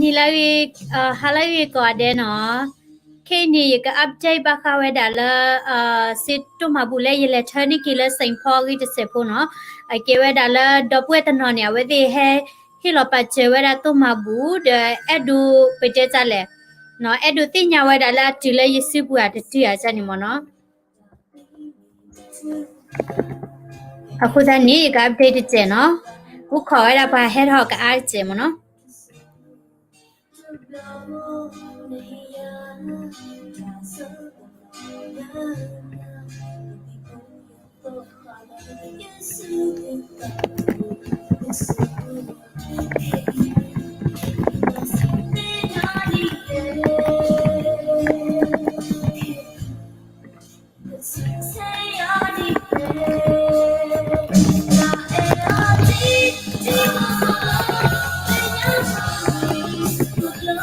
နံၤလၢဂ့ၤ, ဟါလၢဂ့ၤကိးဂၤဒဲးနီၤ. ခဲအံၤန့ၣ် ယက update ဘၣ်ဃးဝဲဒၣ်လၢ စ့တိၢ်မၤဘူၣ်လၢယလဲၤထၢန့ၢ်က့ၤလၢ Saint Paul အဂ့ၢ်တစဲးဖိနီၤ. အကဲဝဲဒၣ်လၢဒီပုၢ်ဝဲၢ်တနီၤန့ၣ် အဝဲသ့ၣ်ဟဲဟ့ၣ်လီၤပာ်စၢၤဝဲဒၣ်တိၢ်မၤဘူၣ် ဒီးအဲၣ်ဒိးပတဲတၢ်လဲၣ်, အဲၣ်ဒိးသ့ၣ်ညါဝဲဒၣ်လၢအတုၤလၢယစုပူၤဧါတတုၤဧါန့ၣ်မ့ၢ်နီၤ. အဃိသတးန့ၣ် ယက update တစဲးနီၤ. အိၣ်ခိးဝဲဒၣ်ပှၤဟဲထီၣ်ကအါတစဲးမ့ၢ်နီၤ.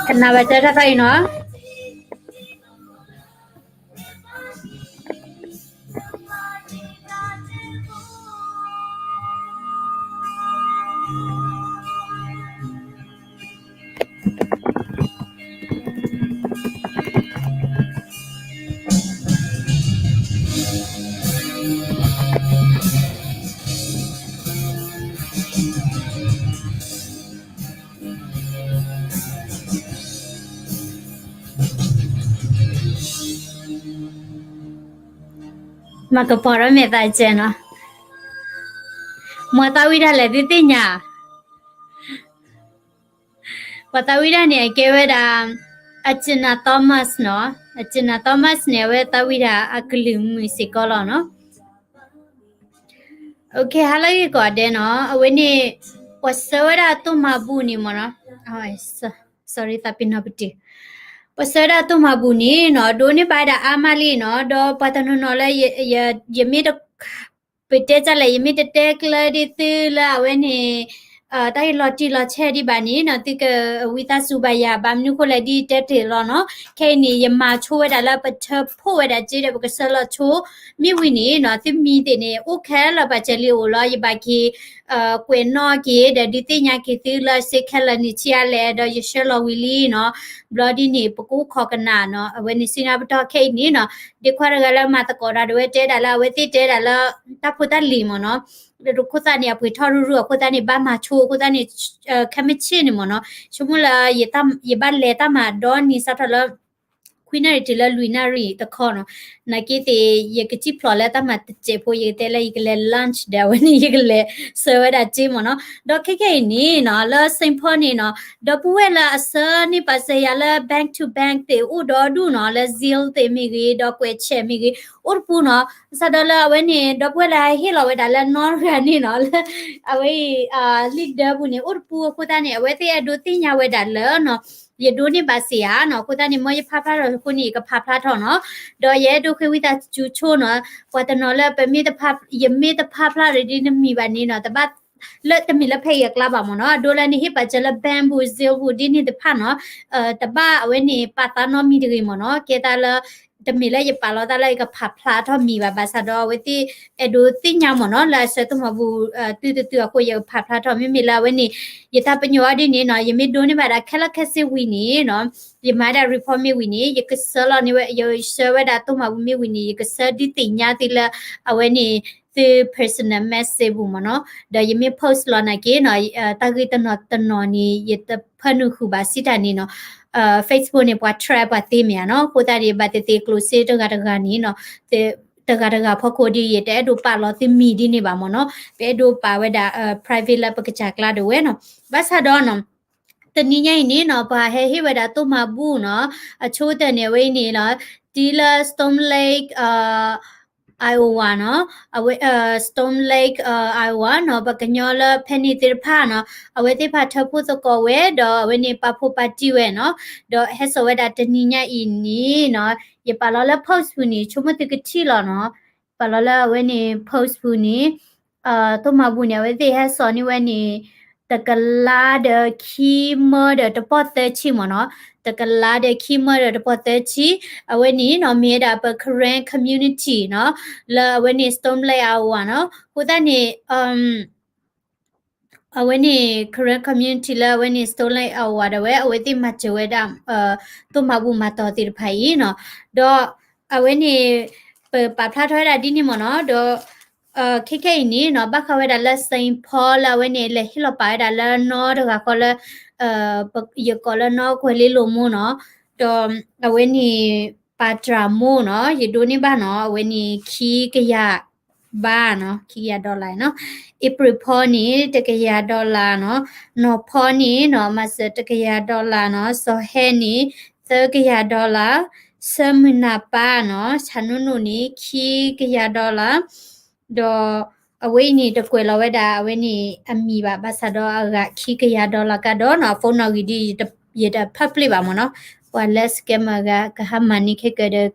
ကနၣ်ဘၣ်စၢၤတၢ်သးအံၤနီၤ. မၤကပီၤထီၣ်မဲာ်သးစဲးနီၤ. မ့ၢ်သးဝံၣ်တၢ်လဲၣ်သုသ့ၣ်ညါ. ပှၤသးဝံၣ်တၢ်န့ၣ် အကဲဝဲဒၣ် Agena Thomas နီၤ. Agena Thomas န့ၣ် အဝဲသးဝံၣ်တၢ်အကလုၢ်မုာ်စ့ၢ်ကီးလီၤနီၤ. ဟါလၢဂ့ၤကိးဂၤဒဲးနီၤ. အဝဲန့ၣ် ပှၤဆှၢဝဲဒၣ်တိၢ်မၤဘူၣ်န့ၣ်မ့ၢ်နီၤ. Sorry သးပ့ၤနီၣ်ပတုာ်. ပှၤဆှၢဝဲဒၣ်တိၢ်မၤဘူၣ်န့ၣ်နီၤ ဒိးန့ၢ်ဘၣ်ဝဲဒၣ်အါမးလံနီၤ. ဒီးပှၤတနီၤနီၤလၢ ယမ့ၢ် ပတဲတၢ်လဲၣ် ယမ့ၢ်တတဲကျၢၤဒ်သုလၢအဝဲန့ၣ် တၢ်အံၤလီၤတံၢ်လီၤဆဲးဒံးဘၣ်န့ၣ်နီၤ သုကဝံသးစူၤဘၣ်ယၤ ဘၣ်မနုၤဃိလဲၣ်ဒ်တဲတ့ၢ်လီၤနီၤ. ခဲအံၤန့ၣ် ယမၤဆိဝဲဒၣ်လၢပထၢဖှိၣ်ဝဲဒၣ်စ့ဒီး ပကဆှၢလီၤဆိ မ့ၢ်ဝံၤန့ၣ်နီၤ သုမံၤသ့ၣ်န့ၣ် အိၣ်ခဲလၢာ်ပာ်စၢၤလံအိၣ်လီၤ. ယဘၣ်က့ၤ ကွဲးနီၣ်က့ၤ ဒီးဒုးသ့ၣ်ညါက့ၤသုလၢစ့ခဲလၢာ်န့ၣ်ဆံးအါလဲၣ် ဒီးယဆှၢလီၤဝံၤလံနီၤ. ဘျီဒ်န့ၣ် ပကအိၣ်ခိးကနၣ်နီၤ အဝဲန့ၣ်စံးနါပတီၢ်ခဲအံၤန့ၣ်နီၤ. ဒ့ခွါတဂၤလၢမၤသကိးတၢ်ဒၣ်ဝဲတဲဒၣ်လၢအဝဲသ့ၣ်တဲဒၣ်လၢ တၢ်ဖိတၢ်လံၤမ့ၢ်နီၤ. ဒီးခိၣ်သၣ်န့ၣ် အပှ့ၤထီၣ်ရုၢ်ရုၢ်အဃိသတးန့ၣ် ဘၣ်မၤဆိအဃိသတးန့ၣ် ခဲမုၢ်ဆ့ၣ်န့ၣ်မ့ၢ်နီၤ ဆိကမိၣ်လၢ ယဘၣ်လဲၤတၢ်မၤဒီနံၤစးထီၣ်လၢ ခွံနၣ်ရံၣ်တုၤလၢလွံၢ်နၣ်ရံၣ်တခီနီၤ. နာ်က့သ့ၣ် ယကစံၣ်ဖျိးလၢတၢ်မၤတစဲးဖိ ယကတဲလၢယကလဲၤ lunch ဒီးအဝဲန့ၣ် ယကလဲၤဆှၢဝဲဒၣ်စ့မ့ၢ်နီၤ. ဒီးခဲခဲအံၤန့ၣ်နီၤ လၢ Saint Paul န့ၣ်နီၤ ဒီပုၢ်ဝဲၢ်လၢအဆှၢန့ၢ်ပာ်စၢၤယၤလၢ bank to bank သ့ၣ်အိၣ်ဒီဒူၣ်နီၤ လၢ Zelle သ့ၣ်မ့ၢ်ဂ့ၤ ဒီးကွဲး check မ့ၢ်ဂ့ၤ အိၣ်တပူၤနီၤ. ဘၣ်ဆၣ်ဒီးလၢအဝဲန့ၣ် ဒီပုၢ်ဝဲၢ်လၢဟဲဟ့ၣ်လီၤဝဲဒၣ်လၢနီၢ်ရၤန့ၣ်နီၤ လၢ အဝဲအံၤ လံာ်ဒၢပူၤန့ၣ် အိၣ်တပူၤအဃိသတးန့ၣ် အဝဲသ့ၣ်အဲၣ်ဒိးသ့ၣ်ညါဝဲဒၣ်လၢနီၤ ယဒိးန့ၢ်ဘၣ်စ့ဧါနီၤ အဃိသတးန့ၣ် မ်ယဖးဖျါထီၣ်အဃိန့ၣ် ယကဖးဖျါထီၣ်နီၤ. ဒီးယအဲၣ်ဒိးဃ့ဝံသးစူၤဆိနီၤ ပှၤတနီၤလၢပမ့ၢ်တဖး ယမ့ၢ်တဖးဖျါဒီးဒ်နမံၤဘၣ်န့ၣ်နီၤ တဘၣ် လၢတမ့ၢ်လၢဖဲအံၤအကျါဘၣ်မ့ၢ်နီၤ အဒိလၢနဟ့ၣ်ပာ်စၢၤလၢ bank ပူၤ Zelle ပူၤဒ်န့ၣ်တဖၣ်နီၤ တဘၣ်အဝဲန့ၣ် ပာ်သးနီတမံၤတဂ့ၤမ့ၢ်နီၤ ကဲသးလၢ တမ့ၢ်လၢယပာ်လီၤသးလၢယကဖးဖျါထီၣ်မံၤဘၣ် ဘၣ်ဆၣ်ဒီးအဝဲသ့ၣ် အဲၣ်ဒိးသ့ၣ်ညါမ့ၢ်နီၤ လၢအဆှၢတိၢ်မၤဘူၣ် တုၤတတုၤအဃိ ယကဖးဖျါထီၣ် မ့မ့ၢ်လၢအဝဲန့ၣ် ယတၢ်ပညိၣ်အီၤဒ်န့ၣ်နီၤ ယမ့ၢ်ဒိးန့ၢ်ဘၣ်ဒၣ်ခဲလၢာ်ခဲဆ့ဝံၤန့ၣ်နီၤ ယမၤဒၣ် report မ့ၢ်ဝံၤန့ၣ် ယကဆှၢလီၤန့ၢ်ဝဲ ယဆှၢဝဲဒၣ်တိၢ်မၤဘူၣ်မ့ၢ်ဝံၤန့ၣ် ယကဆှၢဒုးသ့ၣ်ညါသုလၢ အဝဲန့ၣ် သု personal message ပူၤမ့ၢ်နီၤ ဒီးယမ့ၢ် post လီၤနာ်က့နီၤ တၢ်ဂ့ၢ်တနီၤတနီၤန့ၣ် ယတဖၢနုာ်ဃုာ်ဘၣ်စံးတၢ်န့ၣ်နီၤ Facebook န့ၣ် ပှၤ track ပှၤသ့မ့ၢ်ဧါနီၤ အဃိသတးန့ၣ် ဘၣ်သ့ၣ်သ့ၣ်ကျိၣ်စ့တဂၤတဂၤန့ၣ်နီၤ တဂၤတဂၤဖီခိၣ်ဒီး ယတအဲၣ်ဒိးပာ်လီၤသုမံၤဒ်န့ၣ်ဘၣ်မ့ၢ်နီၤ ပအဲၣ်ဒိးပာ်ဝဲဒၣ် private လၢပကစၢ်ကျါဒၣ်ဝဲနီၤ ဘၣ်ဆၣ်ဒီးနီၤ တနံၤညါအံၤန့ၣ်နီၤ ပှၤဟဲဟ့ၣ်ဝဲဒၣ်တိၢ်မၤဘူၣ်နီၤ အဆိကတၢၢ်န့ၣ် အဝဲအံၤန့ၣ်လီၤ တုၤလၢ Storm Lake Iowa နီၤ အဝဲ Storm Lake Iowa နီၤ ပှၤကညီလၢဖဲန့ၣ်သ့ၣ်တဖၣ်နီၤ အဝဲသ့ၣ်တဖၣ်ထၢဖှိၣ်သကိးဝဲ ဒီးအဝဲန့ၣ်ပာ်ဖှိၣ်ပာ်တံၢ်ဝဲနီၤ ဒီးဟဲစိာ်ဝဲဒၣ်တနံၤညါအံၤန့ၣ်နီၤ ယပာ်လီၤလၢ post ပူၤန့ၣ် ဆိကမိၣ်သုကထံၣ်လီၤနီၤ ပာ်လီၤလၢအဝဲန့ၣ် post ပူၤန့ၣ် တိၢ်မၤဘူၣ်န့ၣ် အဝဲသ့ၣ်ဟဲစိာ်န့ၢ်ဝဲန့ၣ် တကလးဒီးခံမၢဒီးတပီၢ်သၢဆံမ့ၢ်နီၤ တကလးဒီးခံမၢဒီးတပီၢ်သၢဆံ အဝဲန့ၣ်နီၤ မ့ၢ်ဝဲဒၣ်ပ Karen community နီၤ လၢအဝဲန့ၣ် Storm Lake Iowa နီၤ အဃိသတးန့ၣ် အဝဲန့ၣ် Karen community လၢအဝဲန့ၣ် Stolen Iowa ဒၣ်ဝဲ အဝဲသ့ၣ်မၤစၢၤဝဲဒၣ် တိၢ်မၤဘူၣ်မၤတီၤသ့ၣ်တဖၣ်အံၤနီၤ, ဒီးအဝဲန့ၣ် ပပာ်ဖျါထီၣ်ဝဲဒၣ်ဒ်န့ၣ်မ့ၢ်နီၤ, ဒီး ခဲခဲအံၤန့ၣ်နီၤ ဘၣ်ဃးဝဲဒၣ်လၢ Saint Paul လၢအဝဲန့ၣ် လဲၤဟ့ၣ်လီၤပာ်ဝဲဒၣ်လၢနီတဂၤဃီလၢ ယကိးလၢနီကွဲၤလ့လိာ်မိၢ်နီၤ, ဒီးအဝဲန့ၣ် ပာ်တြၢ်မိၢ်နီၤ ယဒိးန့ၢ်ဘၣ်နီၤ အဝဲန့ၣ်ခံကယၤဘၣ်နီၤ ခံကယၤ dollar နီၤ, April ဖီန့ၣ် တကယၤ dollar နီၤ, နီၢ်ဖီန့ၣ်နီၤ မၤစၢၤတကယၤ dollar နီၤ, စီၤဟဲန့ၣ် သၢကယၤ dollar, ဆၢမုၢ်နၢ်ပၢ်နီၤ ဆၣ်နူနူန့ၣ် ခံကယၤ dollar, ဒီးအဝဲအံၤန့ၣ် တကွဲးလီၤဝဲဒၣ်အဝဲန့ၣ်အမံၤဘၣ် ဘၣ်ဆၣ်ဒီးအဂၤခံကယၤ dollar ကဒီးနီၤ, အ phone နီၣ်ဂံၢ်ဒ် ယတ public ဘၣ်မ့ၢ်နီၤ, ပှၤလၢ scammer ဂၤ ကဟးမၤန့ၢ်ခဲကၢၤဒီး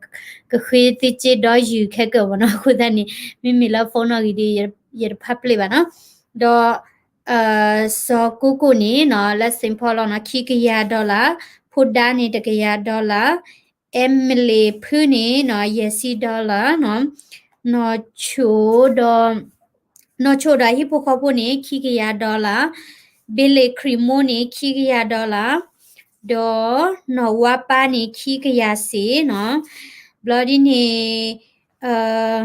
ကဃ့သ့စ့ဒီယုၢ်ခဲကၢၤမ့ၢ်နီၤ, အဃိသတးန့ၣ် မ့မ့ၢ်လၢ phone နီၣ်ဂံၢ်ဒ် ယတ public ဘၣ်နီၤ, ဒီး စီၤကိၢ်ကိၢ်န့ၣ်နီၤ လၢ Saint Paul လီၤနီၤ ခံကယၤ dollar, ဖိဒါန့ၣ် တကယၤ dollar, Emily ဖုန့ၣ်နီၤ ယဲၢ်ဆံ dollar နီၤ, နီၢ်ဆိၣ်ဒီး နီၢ်ဆိၣ်ဒီးအဟံၣ်ဖိဃီဖိန့ၣ် ခံကယၤ dollar, Billy ခရံာ်မိၢ်န့ၣ် ခံကယၤ dollar, ဒီးနီၢ်ဝါပၢ်န့ၣ် ခံကယၤစ့နီၤ, ဘျီဒ်န့ၣ်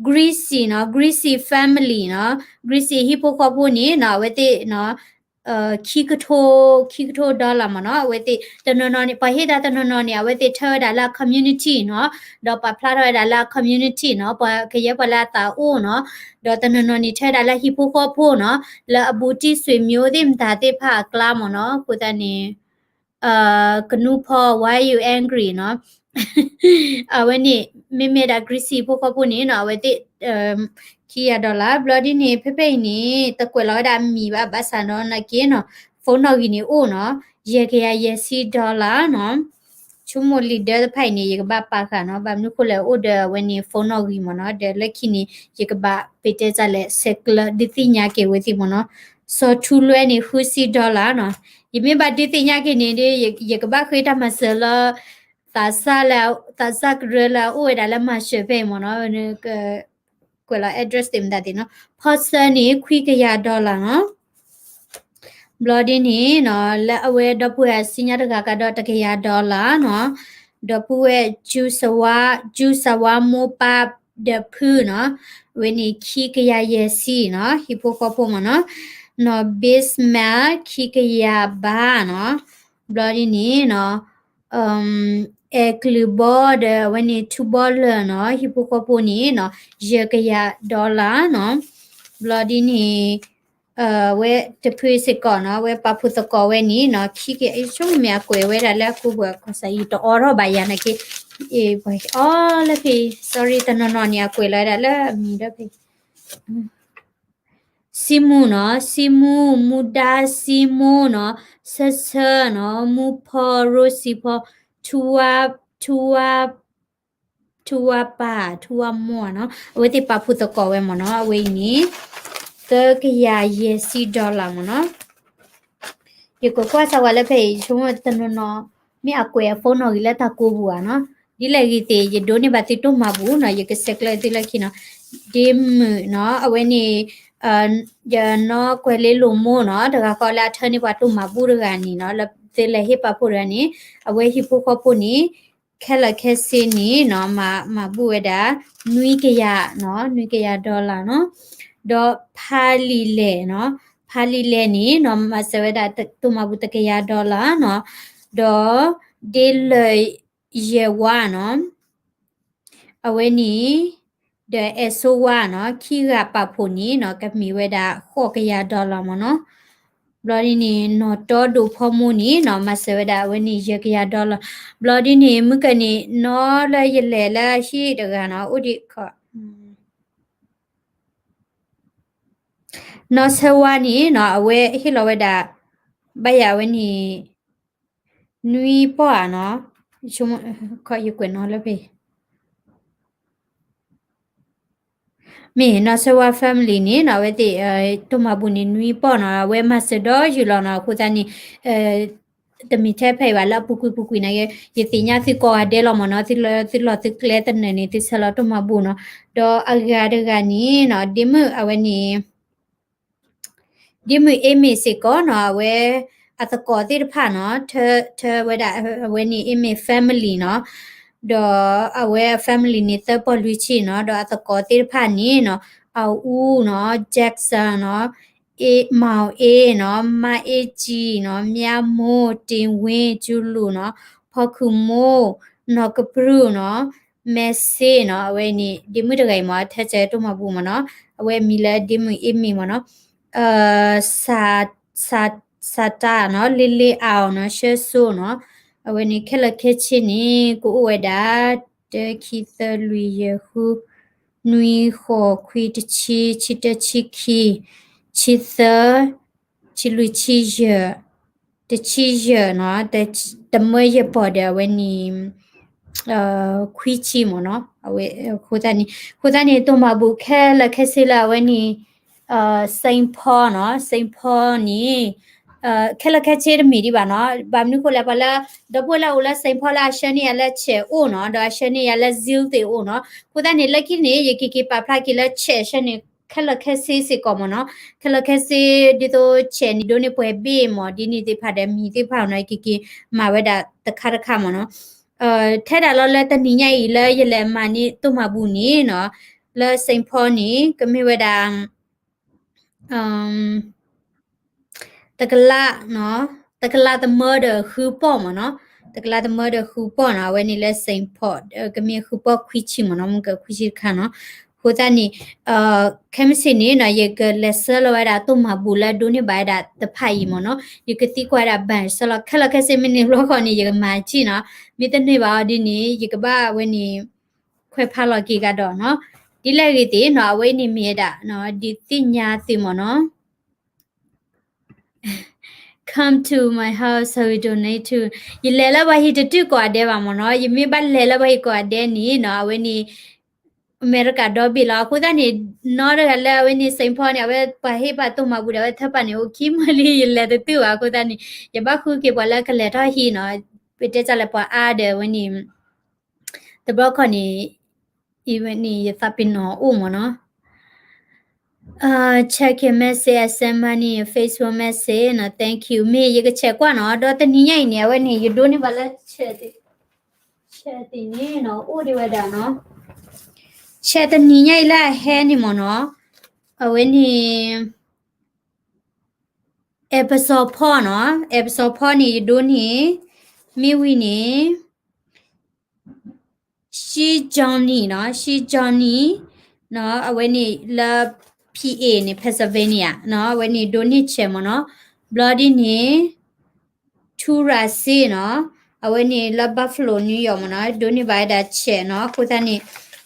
Gracie နီၤ Gracie family နီၤ Gracie ဟံၣ်ဖိဃီဖိန့ၣ်နီၤ အဝဲသ့ၣ် ခံကထိ ခံကထိ dollar မ့ၢ်နီၤ, အဝဲသ့ၣ်တနီၤနီၤန့ၣ် ပှၤဟ့ၣ်တၢ်တနီၤနီၤန့ၣ် အဝဲသ့ၣ်ထၢဝဲဒၣ်လၢအ community နီၤ, ဒီးပာ်ဖျါထီၣ်ဝဲဒၣ်လၢအ community နီၤ, ပှၤကယဲၢ်ပှၤလၢအသးအိၣ်နီၤ, ဒီးတနီၤနီၤန့ၣ် ထၢဝဲဒၣ်လၢဟံၣ်ဖိဃီဖိနီၤ, လၢအဘူးတံၢ်ဆွေမျိုးသ့ၣ်မတၤသ့ၣ်တဖၣ်အကျါမ့ၢ်နီၤ, အဃိသတးန့ၣ် ကနူဖီ why you angry နီၤ, အဝဲန့ၣ် မ့မ့ၢ်ဒၣ် Gracie ဖိဃီဖိန့ၣ်နီၤ အဝဲသ့ၣ် ခံကယၤ dollar ဘျီဒ်န့ၣ် ဖဲဖဲအံၤန့ၣ် တကွဲးလီၤဝဲဒၣ်အမံၤဘၣ် ဘၣ်ဆၣ်ဒီးနာ်က့နီၤ phone နီၣ်ဂံၢ်န့ၣ်အိၣ်နီၤ, ယဲၢ်ကယၤယဲၢ်ဆံ dollar နီၤ, ဆိကမိၣ်လံာ်ဒၢတဖၣ်အံၤန့ၣ် ယကဘၣ်ပာ်ဃာ်နီၤ, ဘၣ်မနုၤဃိလဲၣ် အိၣ်ဒီးအဝဲန့ၣ် phone နီၣ်ဂံၢ်မ့ၢ်နီၤ, ဒီးလၢခံန့ၣ် ယကဘၣ်ပတဲတၢ်လဲၣ် ဆဲးကျၢဒုးသ့ၣ်ညါက့ၤဝဲသ့ၣ်မ့ၢ်နီၤ, စီၤထူလွဲန့ၣ် ဃုဆံ dollar နီၤ, ယမ့ၢ်ဘၣ်ဒုးသ့ၣ်ညါက့ၤန့ၣ်ဒီး ယကဘၣ်ဃ့တၢ်မၤစၢၤလၢ သးစၢ်လၢ သးစၢ်ကရၢလၢအအိၣ်ဝဲဒၣ်လၢမၤစၢၤဖဲအံၤမ့ၢ်နီၤ, ကွဲးလီၤ address သ့ၣ်မတၤသ့ၣ်နီၤ, ဖီဆၢန့ၣ် ခွံကယၤ dollar နီၤ, ဘျီဒ်န့ၣ်နီၤ လၢအဝဲဒီပုၢ်ဝဲၢ်အစံညါတဂၤကဒီးတကယၤ dollar နီၤ, ဒီပုၢ်ဝဲၢ် ကၠူစဝါ ကၠူစဝါမိၢ်ပၢ်ဒီးဖုနီၤ, အဝဲန့ၣ်ခံကယၤယဲၢ်ဆံနီၤ, ဟံၣ်ဖိဃီဖိမ့ၢ်နီၤ, နီၤ Bismarck ခံကယၤဘၣ်နီၤ, ဘျီဒ်န့ၣ်နီၤ အဲၣ်ကလုၢ်ဘီဒီးအဝဲန့ၣ်ထူဘီလၢာ်နီၤ, ဟံၣ်ဖိဃီဖိန့ၣ်နီၤ ယဲၢ်ကယၤ dollar နီၤ, ဘျီဒ်န့ၣ် ဝဲတဖုစ့ၢ်ကီးနီၤ, ဝဲပာ်ဖှိၣ်သကိးဝဲန့ၣ်နီၤ, ခံကယၤ ဆိကမိၣ်မ့ၢ်အကွဲးဝဲဒၣ်လၢအကူပှၤကီၢ်စး ယတအိးထီၣ်ဘၣ်ယၤနာ်က့, အီလၢဖဲ sorry တနီၤနီၤန့ၣ် အကွဲးလီၤဝဲဒၣ်လၢအမံၤဒီးဖဲ စံမူနီၤ, စံမူ, မူဒါ, စံမိၢ်နီၤ, ဆၢဆၢနီၤ, မူဖီ, ရိစံဖီ, ထူဝါ, ထူဝါ, ထူဝါပၢ်, ထူဝါမိၢ်နီၤ, အဝဲသ့ၣ်ပာ်ဖှိၣ်သကိးဝဲမ့ၢ်နီၤ, အဝဲအံၤန့ၣ် သၢကယၤယဲၢ်ဆံ dollar မ့ၢ်နီၤ. ယကကွၢ်စၢ်ဝဲလၢဖဲအံၤ ဆိကမိၣ်တနီၤနီၤ မ့ၢ်အကွဲးအ phone နီၣ်ဂံၢ်လၢတၢ်ကိးပူၤဧါနီၤ, ဒ်လဲၣ်ဂ့ၤသ့ၣ် ယဒိးန့ၢ်ဘၣ်သုတိၢ်မၤဘူၣ်နီၤ, ယကဆဲးကျၢသုလၢခံနီၤ, ဒ့မုၣ်နီၤ, အဝဲန့ၣ် ယနီၢ်ကွဲၤလ့လိာ်မိၢ်နီၤ, တဂၤဃီလၢအထၢန့ၢ်ပှၤတိၢ်မၤဘူၣ်တဂၤန့ၣ်နီၤ, လၢသုလဲၤဟ့ၣ်ပာ်ဖှိၣ်တဂၤန့ၣ်, အဝဲဟံၣ်ဖိဃီဖိန့ၣ် ခဲလၢာ်ခဲဆ့န့ၣ်နီၤ, မၤဘူၣ်ဝဲဒၣ် နွံကယၤနီၤ, နွံကယၤ dollar နီၤ, ဒီးဖးလံာ်လဲၣ်နီၤ, ဖးလံာ်လဲၣ်န့ၣ်နီၤ, မၤစၢၤဝဲဒၣ်တိၢ်မၤဘူၣ်တကယၤ dollar နီၤ, ဒီးဒ့လၢာ်ယဲၢ်ဝါနီၤ အဝဲန့ၣ် ဒီးအဲၣ်စိဝါနီၤ, ခံဂၤပာ်ဖှိၣ်န့ၣ်နီၤ, ကမ့ၢ်ဝဲဒၣ်ဃိးကယၤ dollar မ့ၢ်နီၤ. ဘျီဒ်န့ၣ် နီၢ်တီဒိၣ်ဖီမိၢ်န့ၣ်နီၤ, မၤစၢၤဝဲဒၣ်အဝဲန့ၣ် ယဲၢ်ကယၤ dollar. ဘျီဒ်န့ၣ် မုၢ်ကန့ၣ် နီၢ်လၢယလဲၤလၢဟံၣ်တဂၤနီၤ, အိၣ်ဒံးခီ နီၢ်ဆၢဝါန့ၣ်နီၤ, အဝဲဟ့ၣ်လီၤဝဲဒၣ် ဘၣ်ယၤအဝဲန့ၣ် နွံပီၢ်ဧါနီၤ, ယကွဲးနီၤလၢဖဲ မ့ၢ်နီၢ်ဆၢဝါ family န့ၣ်နီၤ, အဝဲသ့ၣ် တိၢ်မၤဘူၣ်န့ၣ် နွံပီၢ်နီၤ, အဝဲမၤစၢၤဒီးယုာ်လီၤနီၤ, အဃိသတးန့ၣ် တမ့ၢ်ထဲဖဲအံၤဘၣ်လၢအပူၤကွံာ်ပူၤကွံာ်န့ၣ်, ယသ့ၣ်ညါသုကိးဂၤဒဲးလီၤမ့ၢ်နီၤ, သုလီၤသုကျဲသနၢၣ်န့ၣ် သုဆၢလီၤတိၢ်မၤဘူၣ်နီၤ. ဒီးအဂၤတဂၤန့ၣ်နီၤ, ဒ့မုၣ်အဝဲန့ၣ် ဒ့မုၣ်အ့မ့ၢ်စ့ၢ်ကီးနီၤ အဝဲအသကိးသ့ၣ်တဖၣ်နီၤ ထၢဝဲဒၣ်အဝဲန့ၣ် အ့မ့ၢ် family နီၤ ဒီးအဝဲအ family န့ၣ်သၢပီၢ်လွံၢ်ဆံနီၤ ဒီးအသကိးသ့ၣ်တဖၣ်န့ၣ်နီၤ အအူနီၤ Jackson နီၤ မောင်အေးနီၤ မါအေးကြည်နီၤ မြမိုး တင်ဝင်း ကျူလူနီၤ ဖီခုမိၢ် နီၢ်ကပြုၢ်နီၤ မဲစ့နီၤ အဝဲန့ၣ် ဒ့မုၣ်တဂၤအံၤမ့ၢ် ထၢစၢၤတိၢ်မၤဘူၣ်မ့ၢ်နီၤ အဝဲမံၤလၢဒ့မုၣ်အ့မ့ၢ်မ့ၢ်နီၤ စးတၢ်နီၤ လ့လ့အီၤနီၤ ဆၢစိနီၤ အဝဲန့ၣ် ခဲလၢာ်ခဲဆ့န့ၣ် ကအိၣ်ဝဲဒၣ် တၢ ခံ သၢ လွံၢ် ယဲၢ် ဃု နွံ ဃိး ခွံ တဆံ ဆံတၢ ဆံခံ ဆံသၢ ဆံလွံၢ် ဆံယဲၢ် တဆံယဲၢ်နီၤ တမၢယဲၢ်ပီၢ်ဒီးအဝဲန့ၣ် ခွံဆံမ့ၢ်နီၤ အဃိသတးန့ၣ် အဃိသတးန့ၣ် တိၢ်မၤဘူၣ်ခဲလၢာ်ခဲဆ့လၢအဝဲန့ၣ် Saint Paul နီၤ Saint Paul န့ၣ် ခဲလၢာ်ခဲဆ့တမ့ၢ်ဒံးဘၣ်နီၤ ဘၣ်မနုၤဃိလဲၣ် ပှၤလၢ ဒီပုၢ်ဝဲၢ်လၢအအိၣ်လၢ Saint Paul လၢအဆှၢန့ၢ်ယၤလၢ check အိၣ်နီၤ ဒီးအဆှၢန့ၢ်ယၤလၢ Zelle သ့ၣ်အိၣ်နီၤ အဃိသတးန့ၣ် လၢခံန့ၣ် ယကက့ၤပာ်ဖျါက့ၤလၢ check ဆှၢန့ၢ် ခဲလၢာ်ခဲဆ့စ့ၢ်ကီးမ့ၢ်နီၤ ခဲလၢာ်ခဲဆ့ ဒ်သိး check န့ၣ် ဒိးန့ၢ်ပှဲၤဘ့ၣ်မ့ၢ် ဒ်န့ၣ်သ့ၣ်တဖၣ်ဒီး မံၤသ့ၣ်တဖၣ်နီၤ ယကက့ၤမၤဝဲဒၣ်တခါတခါမ့ၢ်နီၤ ထဲဒၣ်လီၤလၢတနံၤညါအံၤလၢယလဲၤမၤန့ၢ်တိၢ်မၤဘူၣ်န့ၣ်နီၤ လၢ Saint Paul န့ၣ် ကမ့ၢ်ဝဲဒၣ် တကလး တကလးတမၢဒီးဃုပီၢ်မ့ၢ်နီၤ တကလးတမၢဒီးဃုပီၢ်နီၤ အဝဲန့ၣ်လၢ Saint Paul ကမ့ၢ်ဃုပီၢ်ခွံဆံမ့ၢ်နီၤ မုၢ်ကခွံဆံတခါနီၤ အဃိသတးန့ၣ် ခဲမုၢ်ဆ့ၣ်န့ၣ်နီၤ ယကလဲၤဆှၢလီၤဝဲဒၣ်တိၢ်မၤဘူၣ်လၢဒိးန့ၢ်ဘၣ်ဝဲဒၣ်တဖၣ်အံၤမ့ၢ်နီၤ ယကသံကွၢ်ဝဲဒၣ် ဘၣ်ဆှၢလီၤ ခဲလၢာ်ခဲဆ့မ့ၢ်န့ၢ်ဘျီဃီန့ၣ် ယကမၤကံၣ်နီၤ မ့ၢ်တန့ၢ်ဘၣ်အီၤဒ်န့ၣ် ယကဘၣ်အဝဲန့ၣ် ခွဲးဖးလီၤက့ၤကဒီးနီၤ ဒ်လဲၣ်ဂ့ၤသ့ၣ်နီၤ အဝဲအံၤန့ၣ်မ့ၢ်ဝဲဒၣ် ဒုးသ့ၣ်ညါသုမ့ၢ်နီၤ Come to my house, I will donate to ယလဲၤလၢပှၤဟံၣ်တတုၤကိးဂၤဒဲးဘၣ်မ့ၢ်နီၤ ယမ့ၢ်ဘၣ်လဲၤလၢပှၤဟံၣ်ကိးဂၤဒဲးန့ၣ်နီၤ အဝဲန့ၣ် အမဲရကၤဒီဘ့ၣ်လီၤ အဃိသတးန့ၣ် နီတဂၤလၢအဝဲန့ၣ် Saint Paul န့ၣ် အဝဲပှၤဟ့ၣ်ပှၤတိၢ်မၤဘူၣ်ဒီး အဝဲထၢပာ်န့ၣ် အိၣ်ခံမီလံ ယလဲၤတတုၤဘၣ် အဃိသတးန့ၣ် ယဘၣ်ဃုက့ၤပှၤလၢကလဲၤထီၣ်ဟံးနီၤ ပတဲတၢ်လၢပှၤအါဒီးအဝဲန့ၣ် တဘျီခီန့ၣ် အဝဲန့ၣ် ယသးပ့ၤနီၣ်အိၣ်မ့ၢ်နီၤ check your message, I send money, Facebook message နီၤ thank you မ့ၢ်ယက check ကွၢ်နီၤ ဒီးတနံၤညါအံၤန့ၣ် အဝဲန့ၣ် ယဒိးန့ၢ်ဘၣ်လၢ check သ့ၣ် check သ့ၣ်န့ၣ်နီၤ အိၣ်ဒံးဝဲဒၣ်နီၤ check တနံၤညါအံၤလၢအဟဲန့ၣ်မ့ၢ်နီၤ အဝဲန့ၣ် အဲပစီဖီနီၤ အဲပစီဖီန့ၣ် ယဒိးန့ၢ် မ့ၢ်ဝံၤန့ၣ် She Johnny နီၤ She Johnny နီၤ အဝဲန့ၣ်လၢ P A န့ၣ် Pennsylvania နီၤ အဝဲန့ၣ်ဒိးန့ၢ် check မ့ၢ်နီၤ ဘျီဒ်န့ၣ် ထူရၤစ့နီၤ အဝဲန့ၣ်လၢ Buffalo New York မ့ၢ်နီၤ ဒိးန့ၢ်ဘၣ်ဝဲဒၣ် check နီၤ အဃိသတးန့ၣ်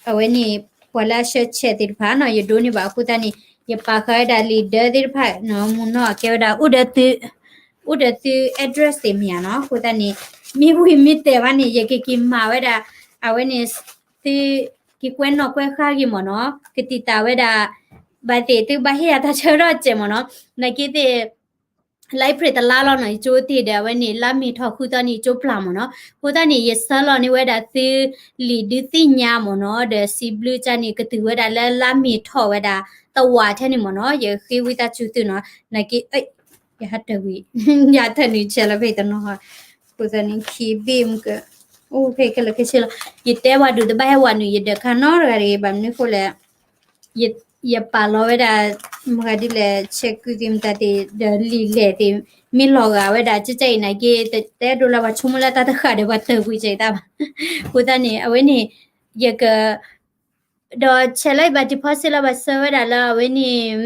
အဝဲန့ၣ် ပှၤလၢအဆှၢ check သ့ၣ်တဖၣ်နီၤ ယဒိးန့ၢ်ဘၣ်အဃိသတးန့ၣ် ယပာ်ဃာ်ဝဲဒၣ်လံာ်ဒၢသ့ၣ်တဖၣ်နီၤ မုၢ်နီၢ်ကဲဝဲဒၣ် အိၣ်ဒီးသု အိၣ်ဒီးသု address သ့ၣ်မ့ၢ်ဧါနီၤ အဃိသတးန့ၣ် မ့ၢ်ဝံၤမ့ၢ်တဲာ်ဘၣ်န့ၣ် ယကက့ၤမၤဝဲဒၣ် အဝဲန့ၣ် သု က့ၤကွဲနီၣ်ကွဲဃါဂ့ၤမ့ၢ်နီၤ ကတံာ်တာ်ဝဲဒၣ် ဘၣ်သ့ၣ်သုဘၣ်ဟ့ၣ်ယၤတၢ်ဆၢကတီၢ်စဲးမ့ၢ်နီၤ နာ်က့သ့ၣ် လါအ့ဖြ့ၣ်တလါလီၤနီၤ ယကၠိတ့ၢ်ဒီးအဝဲန့ၣ် လါမ့ၤထီၣ်ဃုသီန့ၣ် ယကၠိပျၢ်မ့ၢ်နီၤ အဃိသတးန့ၣ် ယဆှၢလီၤန့ၢ်ဝဲဒၣ်သု လံာ်ဒုးသ့ၣ်ညါမ့ၢ်နီၤ ဒီးစံးဘျုးကၢ်န့ၣ် ကတုၤဝဲဒၣ်လၢလါမ့ၤထီၣ်ဝဲဒၣ် တဝာ်ထဲန့ၣ်မ့ၢ်နီၤ ယဃ့ဝံသးစူၤသုနီၤ နာ်က့ ယဟးတၢၢ်ဝံၤ ယဟးတၢၢ်နုာ်ဆဲးလီၤဖဲတနီၤ အဃိသတးန့ၣ် ခံဘ့ၣ်မ့ၢ်က အိၣ်ဖဲခဲလၢာ်ခဲဆ့လီၤ ယတဲဝဲဒုးတဘၣ်ဟဲဝဲနုာ် ယဒၢးခါနီတဂၤတဂ့ၤ ဘၣ်မနုၤအဃိလဲၣ် ယပာ်လီၤဝဲဒၣ် မတၤဒ်လဲၣ် ဆဲးကုသ့ၣ်မတၤသ့ၣ် ဒီးလံာ်လဲၢ်သ့ၣ် မ့ၢ်လီၤဂာ်ဝဲဒၣ် ကကၢ်အံၤနာ်က့ တအဲၣ်ဒိးလၢပှၤဆိကမိၣ်လၢတၢ်တဃၣ်ဒီးပှၤတၢၢ်ကွံာ်ကဲအံၤတၢ်ဘၣ် အဃိသတးန့ၣ် အဝဲန့ၣ် ယက ဒီးဆဲးလၢယဘၣ် deposit လၢဘၣ်ဆှၢဝဲဒၣ်လၢအဝဲန့ၣ်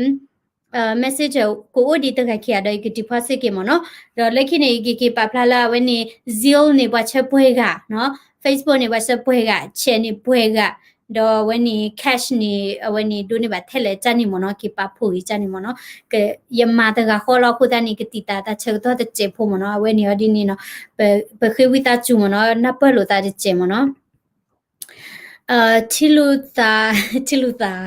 messenger ကအိၣ်ဒံးတဂၤခံဂၤဒီး ယက deposit က့ၤမ့ၢ်နီၤ, ဒီးလၢခံန့ၣ် ယကက့ၤပာ်ဖျါလၢအဝဲန့ၣ် Zelle န့ၣ် ပှၤဆှၢပှဲၤဂၤနီၤ, Facebook န့ၣ် ပှၤဆှၢပှဲၤဂၤ, check န့ၣ်ပှဲၤဂၤ, ဒီးအဝဲန့ၣ် cash န့ၣ် အဝဲန့ၣ် ဒိးန့ၢ်ဘၣ်ထဲလဲၣ်ကၢ်န့ၣ်မ့ၢ်နီၤ, က့ၤပာ်ဖှိၣ်ဂ့ၤကၢ်န့ၣ်မ့ၢ်နီၤ, ယမၤတဂၤဃီလီၤအဃိသတးန့ၣ် ကတံာ်တာ်တၢ်ဆၢကတီၢ်တစဲးဖိမ့ၢ်နီၤ, အဝဲန့ၣ်အီၤဒ်န့ၣ်နီၤ, ပဃ့ဝံသးစူၤမ့ၢ်နီၤ, နၢ်ပၢၢ်လိာ်သးတစဲးမ့ၢ်နီၤ. ထံလူၤသး, ထံလူၤသး,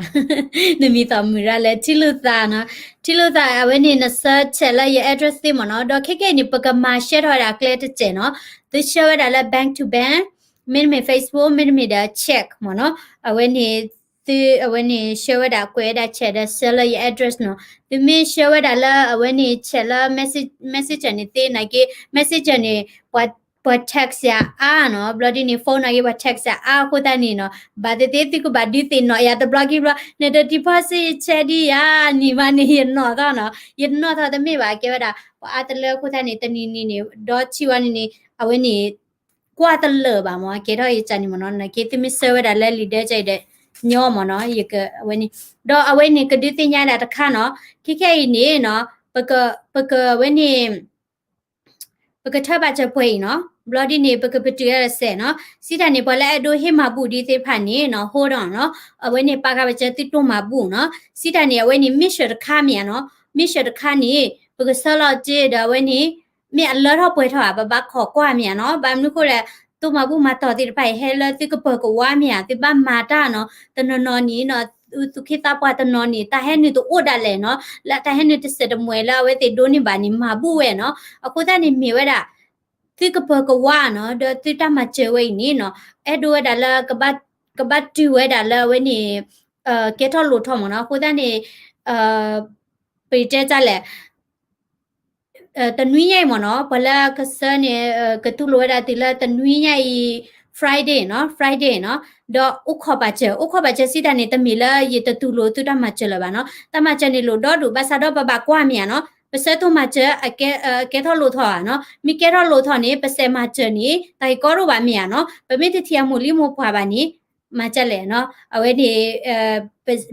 နမံၤသးမုာ်ရၣ်လဲၣ်, ထံလူၤသးနီၤ, ထံလူၤသး အဝဲန့ၣ် နဆှၢ check လၢယ address သ့မ့ၢ်နီၤ, ဒီးခဲကနံၣ်အံၤန့ၣ် ပကမၤရှဲထီၣ်ဝဲဒၣ်ကျဲတစဲးနီၤ, သုဆှၢဝဲဒၣ်လၢ bank to bank, မ့တမ့ၢ် Facebook, မ့တမ့ၢ်ဒီး check မ့ၢ်နီၤ, အဝဲန့ၣ် သုအဝဲန့ၣ် share ဝဲဒၣ် ကွဲးဝဲဒၣ် chat ဒီး send လၢယ address နီၤ. သုမ့ၢ် share ဝဲဒၣ်လၢအဝဲန့ၣ် chat လၢ message- messenger န့ၣ်သ့နာ်က့ messenger န့ၣ် ပှၤ ပှၤ text ယၤအါနီၤ, ဘျီဒ်န့ၣ် phone နာ်က့ ပှၤ text ယၤအါအဃိသတးန့ၣ်နီၤ, ဘၣ်သ့ၣ်သ့ၣ်သုကဘၣ်ဒုးသ့ၣ်နီၣ်ယၤတဘျီခံဘျီ, နတ deposit ယ check ဒံးယၤ နံၤမးန့ၣ် ယနီၣ်သီနီၤ, ယတနီၣ်ထီၣ်တမ့ၢ်ဘၣ်, ကဲဝဲဒၣ် ပှၤအါတလၢအဃိသတးန့ၣ် တနံၤနံၤန့ၣ် ဒီးထံၣ်ဝဲန့ၣ်န့ၣ် အဝဲန့ၣ် ကွၢ်တလၢာ်ဘၣ်မး, ကဲထီၣ်ယကၢ်န့ၣ်မ့ၢ်နီၤ, နာ်က့သုမ့ၢ်ဆှၢဝဲဒၣ်လၢလံာ်ဒၢကၢ်အံၤဒီး ညီမ့ၢ်နီၤ, ယက အဝဲန့ၣ်, ဒီးအဝဲန့ၣ်ကဒုးသ့ၣ်ညါဒၣ်တခါနီၤ, ခဲခဲအံၤန့ၣ်နီၤ, ပက ပကဝဲန့ၣ် ပကထၢဘၣ်စၢၤပှဲၤအံၤနီၤ, ဘျီဒ်န့ၣ် ပကပတုာ်အစဲးနီၤ, စံးတၢ်န့ၣ် ပှၤလၢအဲၣ်ဒိးဟ့ၣ်မၤဘူၣ်ဒံးသ့ၣ်တဖၣ်န့ၣ်နီၤ, hold on နီၤ, အဝဲန့ၣ်ပာ်ဃာ်ဘၣ်စၢၤသုတိၢ်မၤဘူၣ်နီၤ, စံးတၢ်န့ၣ် အဝဲန့ၣ် မ့ၢ်စၢၤတခါမ့ၢ်ဧါနီၤ, မ့ၢ်စၢၤတခါန့ၣ် ပကဆှၢလီၤစ့ဒီးအဝဲန့ၣ် မ့ၢ်အလၢထီၣ်ပှဲၤထီၣ်ဧါ, ပဘၣ်ခိးကွၢ်မ့ၢ်ဧါနီၤ, ဘၣ်မနုၤဃိလဲၣ်, တိၢ်မၤဘူၣ်မၤတီၢ်သ့ၣ်တဖၣ်အံၤ ဟဲလၢသုကပၢၤကဝါမ့ၢ်ဧါ, သုဘၣ်မၤတၢ်နီၤ, တနီၤနီၤန့ၣ်နီၤ သူၣ်က့သးပှၢ်တနီၤန့ၣ် တၢ်ဟဲနုာ်တအိၣ်ဒၣ်လဲာ်နီၤ, လၢတၢ်ဟဲနုာ်တစဲးတမှဲၤလၢအဝဲသ့ၣ်ဒိးန့ၢ်ဘၣ်န့ၣ် မၤဘူၣ်ဝဲနီၤ, အဃိသတးန့ၣ်မ့ၢ်ဝဲဒၣ် သုကပၢၤကဝါနီၤ, ဒီးသုတၢ်မၤစၢၤဝဲအံၤန့ၣ်နီၤ, အဲၣ်ဒိးဝဲဒၣ်လၢ ကဘၣ်တုၤဝဲဒၣ်လၢအဝဲန့ၣ် ကဲထီၣ်လိၣ်ထီၣ်မ့ၢ်နီၤ, အဃိသတးန့ၣ် ပတဲတၢ်လဲၣ် တနွံညါအံၤမ့ၢ်နီၤ, ပှၤလၢကဆှၢန့ၣ် ကတူၢ်လိာ်ဝဲဒၣ်တုၤလၢတနွံညါအံၤ Friday နီၤ, Friday နီၤ, ဒီးအိၣ်ခိးပာ်စၢၤ, အိၣ်ခိးပာ်စၢၤစံးတၢ်န့ၣ် တမ့ၢ်လၢယတတူၢ်လိာ်သုတၢ်မၤစၢၤလၢၤဘၣ်နီၤ, တၢ်မၤစၢၤန့ၣ်လိၣ်ဒီဒူၣ်, ဘၣ်ဆၣ်ဒီးပဘၣ်ကွၢ်မ့ၢ်ဧါနီၤ, ပဆှၢတိၢ်မၤစၢၤ အကဲထီၣ်လိၣ်ထီၣ်ဧါနီၤ, မ့ၢ်ကဲထီၣ်လိၣ်ထီၣ်န့ၣ် ပစဲးမၤစၢၤန့ၣ် တၢ်ဂ့ၢ်ကီဒိၣ်ဘၣ်မ့ၢ်ဧါနီၤ, ပမ့ၢ်တထံၣ်အမိၢ်လံမိၢ်ပှၢ်ဘၣ်န့ၣ် မၤကလဲၣ်နီၤ, အဝဲန့ၣ်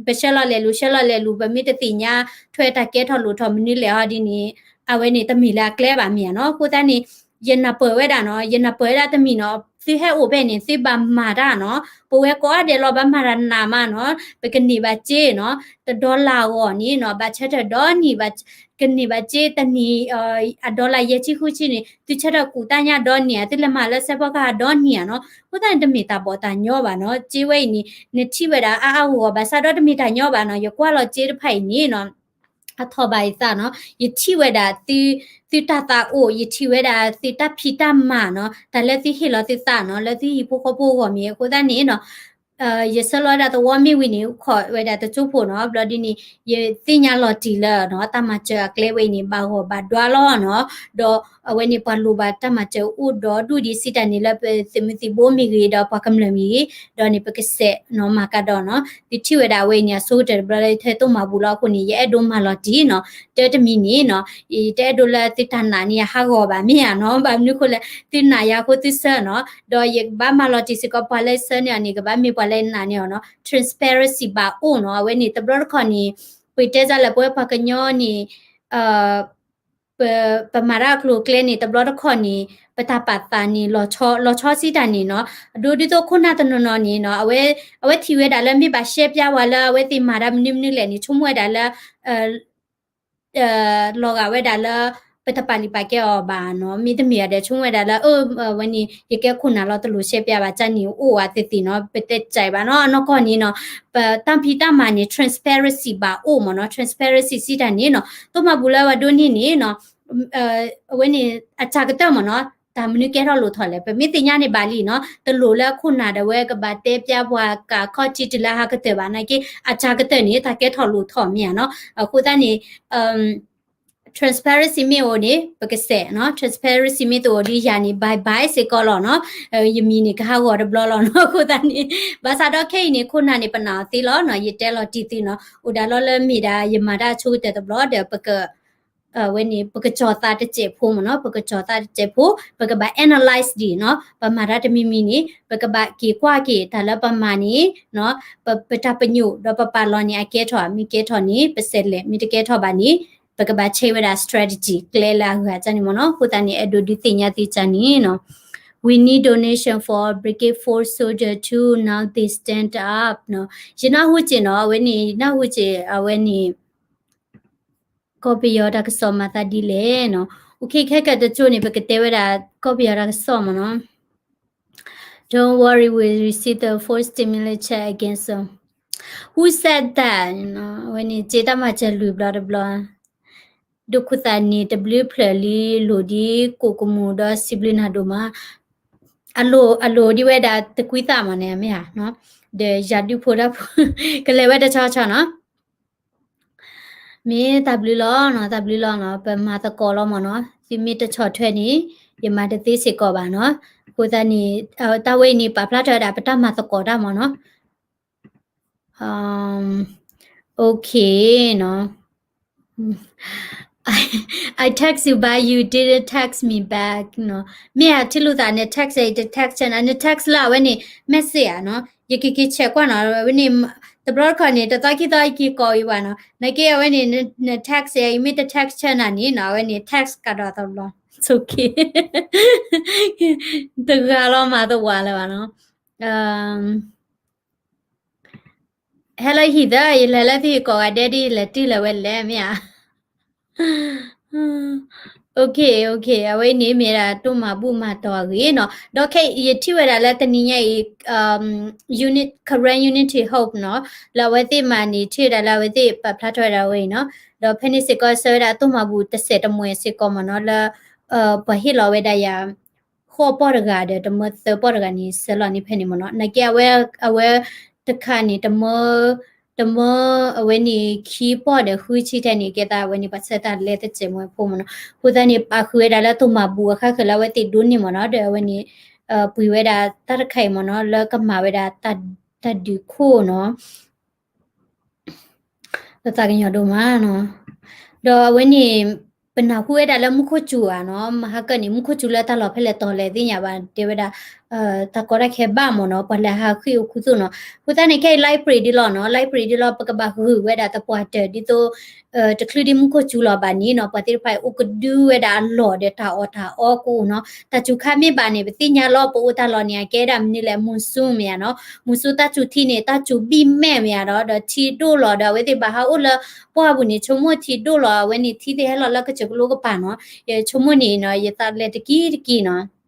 ပဆှၢလီၤလဲၤလူၤ ဆှၢလီၤလဲၤလူၤ ပမ့ၢ်တသ့ၣ်ညါထွဲတၢ်ကဲထီၣ်လိၣ်ထီၣ်မနုၤလဲၣ်အီၤဒ်န့ၣ် အဝဲန့ၣ်တမ့ၢ်လၢအကျဲဘၣ်မ့ၢ်ဧါနီၤ, အဃိသတးန့ၣ် ယနၢ်ပၢၢ်ဝဲဒၣ်နီၤ, ယနၢ်ပၢၢ်ဝဲဒၣ်တမံၤနီၤ, သုဟဲအိၣ်ဖဲန့ၣ် သုဘၣ်မၤတၢ်နီၤ, ပဝဲကိးဂၤဒဲးလီၤဘၣ်မၤတၢ်နးမးနီၤ, ပကန့ၢ်ဘၣ်စ့နီၤ, တဒီလၣ်အဂီၢ်န့ၣ်နီၤ ဘၣ်ဆၢထၢၣ်ဒီနံၣ်ဘၣ် ကန့ၢ်ဘၣ်စ့တနံၣ် အဒီလၣ်ယဲၢ်ဆံဃုဆံန့ၣ် သုဆၢထၢၣ်ကူၣ်တၢ်ညၣ်ဒီနံၣ်ဧါ, သုလဲၤမၤလၢစဲးဖီကဟၣ်ဒီနံၣ်ဧါနီၤ, အဃိသတးန့ၣ် တမ့ၢ်တၢ်ဘီၣ်တၢ်ညီဘၣ်နီၤ, စ့ဝဲအံၤန့ၣ် နထံၣ်ဝဲဒၣ်အါအါဂီၢ်ဂီၢ် ဘၣ်ဆၣ်ဒီးတမ့ၢ်တၢ်ညီဘၣ်နီၤ, ယကွၢ်လီၤစ့တဖၣ်အံၤန့ၣ်နီၤ အထီၣ်ဘၣ်ယသးနီၤ, ယထံၣ်ဝဲဒၣ်သု သုတၢ်သးအိၣ်, ယထံၣ်ဝဲဒၣ်သုတၢ်ဖံးတၢ်မၤနီၤ, တၢ်လၢသုဟ့ၣ်လီၤသုသးနီၤ, လၢသုဟံၣ်ဖိဃီဖိအဂီၢ်မ့ၢ်, အဃိသတးန့ၣ်နီၤ ယဆှၢလီၤဝဲဒၣ်သဝီမ့ၢ်ဝံၤန့ၣ် အိၣ်ခိးဝဲဒၣ်တကၠိဖိနီၤ, ဘျီဒ်န့ၣ် ယသ့ၣ်ညါလီၤတံၢ်လၢနီၤ တၢ်မၤစၢၤအကျဲဝဲအံၤန့ၣ် ဘၣ်ဂီၢ်ဘၣ်ဒွါလီၤနီၤ, ဒီးအဝဲန့ၣ်ပှၤလိၣ်ဘၣ်တၢ်မၤစၢၤအိၣ်ဒီးဒူၣ်ဒံးစံးတၢ်န့ၣ် လၢပသုးမုၢ်သံၣ်ဘိမ့ၢ်ဂ့ၤ ဒီးပှၤကမျၢၢ်မ့ၢ်ဂ့ၤ, ဒီးန့ၣ်ပကစဲးနီၤမၤကဒီးနီၤ, သုထံၣ်ဝဲဒၣ်အဝဲအံၤန့ၣ် အဆိကတၢၢ်တဘျီလၢယထၢတိၢ်မၤဘူၣ်လီၤအဃိန့ၣ် ယအဲၣ်ဒိးမၤလီၤတံၢ်နီၤ, တၢ်တမံၤန့ၣ်နီၤ ယတအဲၣ်ဒိးလၢသုတၢ်နာ်န့ၢ်ယၤဟးဂီၤဘၣ်မ့ၢ်ဧါနီၤ, ဘၣ်မနုၤဃိလဲၣ် သုနာ်ယၤအဃိသုဆှၢနီၤ, ဒီးယကဘၣ်မၤလီၤတံၢ်စ့ၢ်ကီး ပှၤလၢယဆှၢန့ၢ်အီၤန့ၣ် ကဘၣ်မ့ၢ်ပှၤလၢယနာ်န့ၢ်အီၤနီၤ, transparency ဘၣ်အိၣ်နီၤ, အဝဲန့ၣ်တဘျီတခီၣ်န့ၣ် ပတဲတၢ်လၢပဝဲပှၤကညီန့ၣ် ပ ပမၤတၢ်အကျိၤအကျဲန့ၣ် တဘျီတခီၣ်န့ၣ် ပတၢ်ပာ်သးန့ၣ် လီၤဆီစံးတၢ်န့ၣ်နီၤ, အဒိဒ်သိးခိၣ်နၢ်တနီၤနီၤန့ၣ်နီၤ အဝဲ အဝဲထံၣ်ဝဲဒၣ်လၢမ့ၢ်ဘၣ်ရှဲပျါဝဲလၢအဝဲသ့ၣ်မၤတၢ်မနုၤမနုၤလဲၣ်န့ၣ် ဆိကမိၣ်ဝဲဒၣ်လၢ လီၤဂာ်ဝဲဒၣ်လၢ ပတပာ်လုၢ်ပာ်ကဲအီၤဘၣ်နီၤ, မ့တမ့ၢ်ဒီး ဆိကမိၣ်ဝဲဒၣ်လၢ အဝဲန့ၣ် ယကဲခိၣ်နၢ်လီၤ တလိၣ်ရှဲပျါဘၣ် ကန့ၣ်အိၣ်ဝဲသ့ၣ်သ့ၣ်နီၤ, ပတဲစဲးဘၣ်နီၤ, အနီၢ်ကီၢ်န့ၣ်နီၤ ပတၢ်ဖံးတၢ်မၤန့ၣ် transparency ဘၣ်အိၣ်မ့ၢ်နီၤ, transparency စံးတၢ်န့ၣ်နီၤ တိၢ်မၤဘူၣ်လၢပှၤဒိးန့ၢ်န့ၣ်နီၤ အဝဲန့ၣ် အစှၤကတၢၢ်မ့ၢ်နီၤ, တၢ်မနုၤကဲထီၣ်လိၣ်ထီၣ်လဲၣ် ပမ့ၢ်သ့ၣ်ညါန့ၣ်ဘၣ်လံနီၤ, တလိၣ်လၢခိၣ်နၢ်ဒီးဝဲကဘၣ်တဲပျါပှၤကးခီၣ်ထံးတုၤလၢဟးကတၢၢ်ဘၣ်နာ်က့ အစှၤကတၢၢ်န့ၣ် တၢ်ကဲထီၣ်လိၣ်ထီၣ်မ့ၢ်ဧါနီၤ, အဃိသတးန့ၣ် transparency မ့ၢ်အိၣ်န့ၣ် ပကစဲးနီၤ, transparency မ့ၢ်တအိၣ်ဒီးယၤန့ၣ် bye bye စ့ၢ်ကီးလီၤနီၤ, ယမံၤန့ၣ်ကဟးဂီၤတဘျီလီၤနီၤ, အဃိသတးန့ၣ် ဘၣ်ဆၣ်ဒီးခဲအံၤန့ၣ် ခိၣ်နၢ်န့ၣ် ပနာ်အီၤသ့လီၤနီၤ, ယတဲလီၤတံၢ်သုနီၤ, အိၣ်ဒၣ်လီၤလၢမ့ၢ်ဒၣ် ယမၤတၢ်အဆိကတၢၢ်တဘျီဒီး ပက ဝဲန့ၣ် ပကစီၤသးတစဲးဖိမ့ၢ်နီၤ, ပကစီၤသးတစဲးဖိ ပကဘၣ် analyze ဒံးနီၤ, ပမၤတၢ်တမံၤမံၤန့ၣ် ပကဘၣ်က့ၤကွၢ်က့ၤတၢ်လၢပမၤန့ၣ် ပတၢ်ပညိၣ်ဒီးပပာ်လီၤန့ၣ် အကဲထီၣ် မ့ၢ်ကဲထီၣ်န့ၣ် ပစဲးလဲၣ်, မ့ၢ်တကဲထီၣ်ဘၣ်န့ၣ် ပကဘၣ်ဆဲးဝဲဒၣ် strategy ကျဲလၢအဂၤန့ၣ်မ့ၢ်နီၤ, အဃိသတးန့ၣ် အဲၣ်ဒိးဒုးသ့ၣ်ညါသုန့ၣ်နီၤ, We need donation for Brigade Four soldier too, now they stand up နီၤ, ယနၢ်ဟူက့ၤနီၤ, အဝဲန့ၣ် ယနၢ်ဟူက့ၤ အဝဲန့ၣ် ကီၢ်ပယီၤတၢ်ကစီၣ်မၤသးဒ်လဲၣ်နီၤ, အိၣ်ခ့ခဲကတကၠိန့ၣ် ပကတဲဝဲဒၣ် ကီၢ်ပယီၤတၢ်ကစီၣ်မ့ၢ်နီၤ, Don't worry, we receive the fourth stimulus check again soon. Who said that? အဝဲန့ၣ် စ့တၢ်မၤစၢၤလွံၢ်ဘျီတဘျီ, ဒိၣ်ခိၣ်သးန့ၣ် တဘျုးဖျၢၣ်လံ လိၣ်ဒ်ကိၣ်ကမူၣ်ဒီးစံးဘျုးနၤဒိၣ်မး, အလိၤဒ်ဝဲဒၣ်တကွံသးမးန့ၣ် မ့ၢ်ဧါ, ဒီးယၤဒုးဖိတၢ်ဖိ ကလဲၤဝဲတဆီဆီနီၤ. မ့ၢ်တၢ်ဘျုးလီၤနီၤ, တၢ်ဘျုးလီၤနီၤ, ပမၤသကိးလီၤမးနီၤ, သုမ့ၢ်တဆီၣ်ထွဲန့ၣ် ယမၤတသ့စ့ၢ်ကီးဘၣ်နီၤ. အဃိသတးန့ၣ် တၢ်ဝဲအံၤန့ၣ် ပာ်ဖျါထီၣ်ဝဲဒၣ်ပတၢ်မၤသကိးတၢ်မးနီၤ. Okay နီၤ. I text you but you didn't text me back နီၤ. မ့ၢ်အထံၣ်လိာ်သးန့ၣ် text အံၤတ text နၤ န text လၢအဝဲန့ၣ် message ဧါနီၤ. ယကက့ၤ check ကွၢ်နီၤ, အဝဲန့ၣ် တဘျီတခီၣ်န့ၣ် တသီခံသီယက့ၤကိးအံၤဘၣ်နီၤ. နာ်က့အဝဲန့ၣ် န text အံၤ မ့ၢ်တ text နၤန့ၣ်နီၤ, အဝဲန့ၣ် text ကဒီးတဘျီ it's okay တဂၤလီၤမၤသဝးလၢၤဘၣ်နီၤ. ဟဲလၢဟံၣ်သၢ ယလဲၤလၢသုဟံၣ်ကိးဂၤဒဲးဒ်လဲၤတုၤလၢၤဝဲလဲၣ် မ့ၢ်ဧါ. Okay okay အဝဲအံၤန့ၣ်မ့ၢ်ဒၣ်တိၢ်မၤဘူၣ်မၤတီၤအဂ့ၢ်နီၤ. ဒီးခဲအံၤယထံၣ်ဝဲဒၣ်လၢတနံၤညါအံၤ unit current Unity Hope နီၤ, လၢအဝဲသ့ၣ်မၤန့ၣ် ထံၣ်ဝဲဒၣ်လၢအဝဲသ့ၣ်ပာ်ဖျါထီၣ်ဝဲဒၣ်ဝဲအံၤနီၤ. ဒီးဖဲန့ၣ်စ့ၢ်ကီးဆှၢဝဲဒၣ်တိၢ်မၤဘူၣ်တစဲးတမှဲးစ့ၢ်ကီးမ့ၢ်နီၤ, လၢ ပှၤဟ့ၣ်လီၤဝဲဒၣ်ယၤ ဃိးပီၢ်တဂၤဒီး တမၢသၢပီၢ်တဂၤန့ၣ် ဆှၢလီၤန့ၣ်ဖဲန့ၣ်မ့ၢ်နီၤ. နာ်က့အဝဲ အဝဲတခါန့ၣ် တမၢ တမၢအဝဲန့ၣ်ခံပီၢ်ဒီးဃုဆံထဲန့ၣ် ကဲသးအဝဲန့ၣ် ပှၤဆှၢတၢ်လဲတစဲးမွဲဖိမ့ၢ်နီၤ. အဃိသတးန့ၣ် ပာ်ဃုာ်ဝဲဒၣ်လၢတိၢ်မၤဘူၣ်အခါဃၢၤလၢအဝဲသ့ၣ်ဒိးန့ၢ်မ့ၢ်နီၤ, ဒီးအဝဲန့ၣ် ပှ့ၤဝဲဒၣ်တၢ်တခါအံၤမ့ၢ်နီၤ, လၢကမၤဝဲဒၣ်တၢ်ဒုးခိၣ်နီၤ. ပသးကညီၤဒိၣ်မးနီၤ. ဒီးအဝဲန့ၣ် ပနၢ်ဟူဝဲဒၣ်လၢမူခိၣ်စူၤဧါနီၤ, မဟါကၢန့ၣ် မူခိၣ်စူၤလၢတၢ်လီၢ်ဖဲလဲၣ်တီၤလဲၣ်သ့ၣ်ညါဘၣ် တဲဝဲဒၣ် တၢ်ကီတၢ်ခဲဘၣ်မ့ၢ်နီၤ, ပှၤလဲၤဟးဃ့ၢ်အိၣ်ခူသူၣ်နီၤ. အဃိသတးန့ၣ် ခဲအံၤ library ဒ်လီၤနီၤ, library ဒ်လီၤ ပကဘၣ်ဂုာ်ဝဲဒၣ်သပှၢ်တၢၢ် ဒ်သိး တချုးဒံးမူခိၣ်စူၤလီၤဘၣ်န့ၣ်နီၤ, ပှၤသ့ၣ်တဖၣ်အံၤ အိၣ်ကဒုဝဲဒၣ်အလီၢ်ဒီးတၢ်အီၣ်တၢ်အီကအိၣ်နီၤ. တၢ်စူၤခါမ့ၢ်ဘၣ်န့ၣ် ပသ့ၣ်ညါလီၤ ပအိၣ်တၢ်လီၢ်န့ၣ် အကဲဒၣ်မနုၤလဲၣ် မုၢ်ဆူၣ်မ့ၢ်ဧါနီၤ. မုၢ်ဆူၣ်တၢ်စူၤထံန့ၣ် တၢ်စူၤဘံၣ်မဲာ်မ့ၢ်ဧါဒီး ဒီးထံဒိၣ်လီၤဒီး အဝဲသ့ၣ်ဘၣ်ဟးအိၣ်လၢပှၢ်ပူၤန့ၣ် ဆိကမိၣ်ထံဒိၣ်လီၤ အဝဲန့ၣ် ထံသ့ၣ်ဟဲလီၤလၢကစၢၢ်ကလိကပၤနီၤ. ယဆိကမိၣ်န့ၣ်နီၤ ယသးလဲၤတကံတကံနီၤ.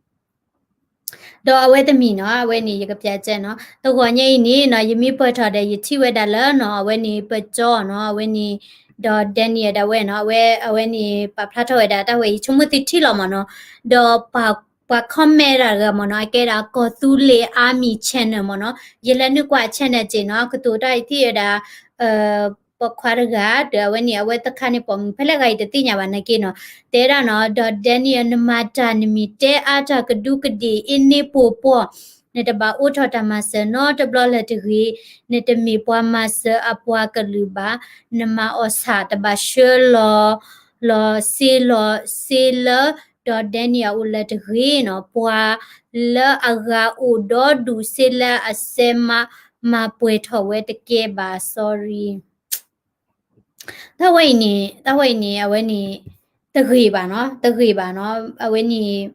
ဒီးအဝဲတမံၤနီၤ, အဝဲန့ၣ် ယကပျးစဲနီၤ, တဂီၤညါအံၤန့ၣ်နီၤ, ယမ့ၢ်ပၢၢ်ထီၣ်ဒီး ယထံၣ်ဝဲဒၣ်လၢနီၤ, အဝဲန့ၣ် ပကၠီနီၤ, အဝဲန့ၣ် ဒီး Daniel ဒၣ်ဝဲနီၤ, အဝဲ အဝဲန့ၣ် ပာ်ဖျါထီၣ်ဝဲဒၣ်တၢ်ဝဲအံၤ ဆိကမိၣ်သုထံၣ်လီၤမ့ၢ်နီၤ, ဒီးပှၤ ပှၤ comment တၢ်တဂၤမ့ၢ်နီၤ, အကဲဒၣ်ကီၢ်သူလ့ၤ Army Channel မ့ၢ်နီၤ, ယလဲၤနုာ်ကွၢ် channel က့နီၤ, ကတိၤတၢ်အံၤထံၣ်ဝဲဒၣ် ပိာ်ခွါတဂၤ ဒီးအဝဲန့ၣ် အဝဲတခါန့ၣ် ပိာ်မုၣ်ဖဲလဲၣ်ဂၤအံၤတသ့ၣ်ညါဘၣ်နာ်က့နီၤ, တဲဒၣ်နီၤ, ဒီး Daniel နမၤတၢ်နမံၤတဲအါတၢ်ကဒူကဒ့ၣ်အ့န့ၣ်ပိာ်ပှီၢ်, နတဘၣ်အိးထီၣ်တၢ်မၤစၢၤနီတဘျီလၢၤတဂ့ၤ, နတမ့ၢ်ပှၤမၤစၢၤအပှၤကလုာ်ဘၣ်, နမၤအီၣ်ဆၣ်တဘၣ်ဆှၢလီၤ လီၤစ့လီၤစ့လၢ ဒီး Daniel အအိၣ်လၢၤတဂ့ၤနီၤ, ပှၤလၢအဂၤအိၣ်ဒီဒူၣ်စ့လၢအစဲမၤ မၤပှဲၤထီၣ်ဝဲတကဲဘၣ် sorry. တၢ်ဝဲအံၤန့ၣ် တၢ်ဝဲအံၤန့ၣ် အဝဲန့ၣ် တဂ့ၤဘၣ်နီၤ, တဂ့ၤဘၣ်နီၤ, အဝဲန့ၣ်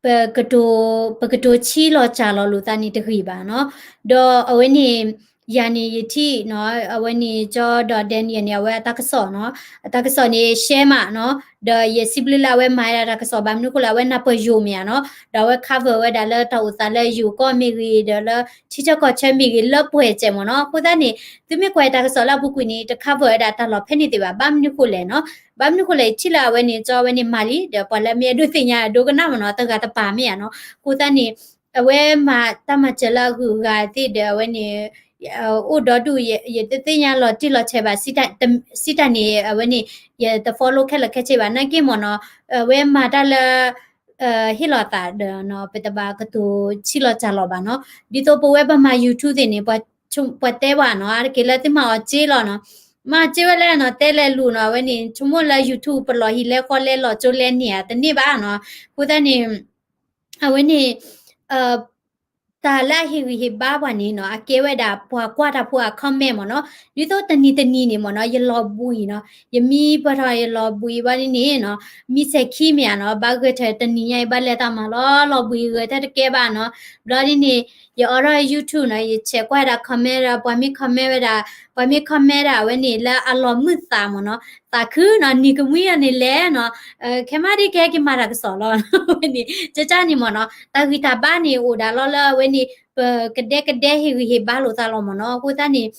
ပကတိၤ ပကတိၤဆံးလီၤစၢ်လီၤလိာ်သးန့ၣ်တဂ့ၤဘၣ်နီၤ, ဒီးအဝဲန့ၣ် ယၤန့ၣ်ယထံၣ်နီၤ, အဝဲန့ၣ်ကၠီဒီး Daniel န့ၣ် အဝဲအတၢ်ကစီၣ်နီၤ, အတၢ်ကစီၣ်န့ၣ် share မးနီၤ, ဒီးယစံးဘျုးလၢအဝဲမၤဝဲဒၣ်တၢ်ကစီၣ် ဘၣ်မနုၤဃိလဲၣ် အဝဲနၢ်ပၢၢ်ယိာ်မ့ၢ်ဧါနီၤ, ဒီးအဝဲ cover ဝဲဒၣ်လၢတၢ်အိၣ်သးလၢယိၤကီၢ်မ့ၢ်ဂ့ၤ ဒီးလၢထံဆၢကီၢ်ဆၢမ့ၢ်ဂ့ၤ လၢပှဲၤစဲးမ့ၢ်နီၤ, အဃိသတးန့ၣ် သုမ့ၢ်ကွၢ်တၢ်ကစီၣ်လၢအပူၤကွံာ်န့ၣ် တ cover ဝဲဒၣ်တၢ်လီၢ်ဖဲန့ၣ်သ့ၣ်ဘၣ်, ဘၣ်မနုၤဃိလဲၣ်နီၤ, ဘၣ်မနုၤဃိလဲၣ် ယထံၣ်လၢအဝဲန့ၣ် ကၠီအဝဲန့ၣ်မၤလံ ဒီးပှၤလၢအမ့ၢ်အဒိးသ့ၣ်ညါအဒိကနၣ်မ့ၢ်နီၤ, တဂၤတပၤမ့ၢ်ဧါနီၤ, အဃိသတးန့ၣ် အဝဲမၤတၢ်မၤစၢၤလၢအဂုၤအဂၤသ့ၣ်ဒီး အဝဲန့ၣ် အိၣ်ဒီဒူၣ် ယတသ့ၣ်ညါလီၤတံၢ်လီၤဆဲးဘၣ်, စံးတၢ်န့ၣ် အဝဲန့ၣ် ယတ follow ခဲလၢာ်ခဲဆ့ဘၣ်, နာ်က့မ့ၢ်နီၤ, အဝဲမၤတၢ်လၢ ဟ့ၣ်လီၤသးဒီးနီၤ ပတဘၣ်ကတိၤဆံးလီၤစၢ်လီၤဘၣ်နီၤ, ဒ်သိးပဝဲပမၤ YouTube သ့ၣ်န့ၣ် ပှၤတဲဘၣ်နီၤ, အါတက့ၢ်လၢသုမၤအီၤစ့လီၤနီၤ, မၤစ့ဝဲလဲၣ်နီၤ, တဲလဲၤလူၤနီၤ, အဝဲန့ၣ် ဆိကမိၣ်လၢ YouTube ပလီၢ်ဟံၣ်လဲဃီလဲလီၤကၠိလဲန့ၢ်ဧါ, တန့ၢ်ဘၣ်နီၤ, အဃိသတးန့ၣ် အဝဲန့ၣ် တၢ်လၢအဟ့ၣ်ဂံၢ်ဟ့ၣ်ဘါပှၤန့ၣ်နီၤ, အကဲဝဲဒၣ်ပှၤကွၢ်တၢ်ဖိအ comment မ့ၢ်နီၤ, ဒ်သိးတနံၤတနံၤန့ၣ်မ့ၢ်နီၤ, ယလီၤဘှံးနီၤ, ယမ့ၢ်ပၢၢ်ထီၣ်ယလီၤဘှံးဘၣ်န့ၣ်နီၤ, မ့ၢ်ဆဲးခံမ့ၢ်ဧါနီၤ, ဘၣ်ဂဲၤထၢၣ်တနံၤညါအံၤ ဘၣ်လဲၤတၢ်မၤလီၤ, လီၤဘှံးဂဲၤထၢၣ်တကဲဘၣ်နီၤ, ဘျီဒ်န့ၣ် ယအိးထီၣ် YouTube နီၤ, ယဆဲးကွၢ်ဒၣ် comment ဒီး ပှၤမ့ၢ် comment ဝဲဒၣ်, ပှၤမ့ၢ် comment ဒၣ်အဝဲန့ၣ် လၢအလီၤမုာ်သးမ့ၢ်နီၤ, သးခုနီၤ, နံၤကမှံအီၤန့ၣ်လဲၣ်နီၤ, ခဲမးဒ်ကဟဲက့ၤမၤတၢ်ကစီၣ်လီၤ, ဝဲန့ၣ် ကကၢ်န့ၣ်မ့ၢ်နီၤ, တၢ်ဂံၢ်တၢ်ဘါန့ၣ်အိၣ်ဒၣ်လီၤလၢအဝဲန့ၣ် ပကဒဲကဒဲဟ့ၣ်ဂံၢ်ဟ့ၣ်ဘါလိာ်သးလီၤမ့ၢ်နီၤ, အဃိသတးန့ၣ်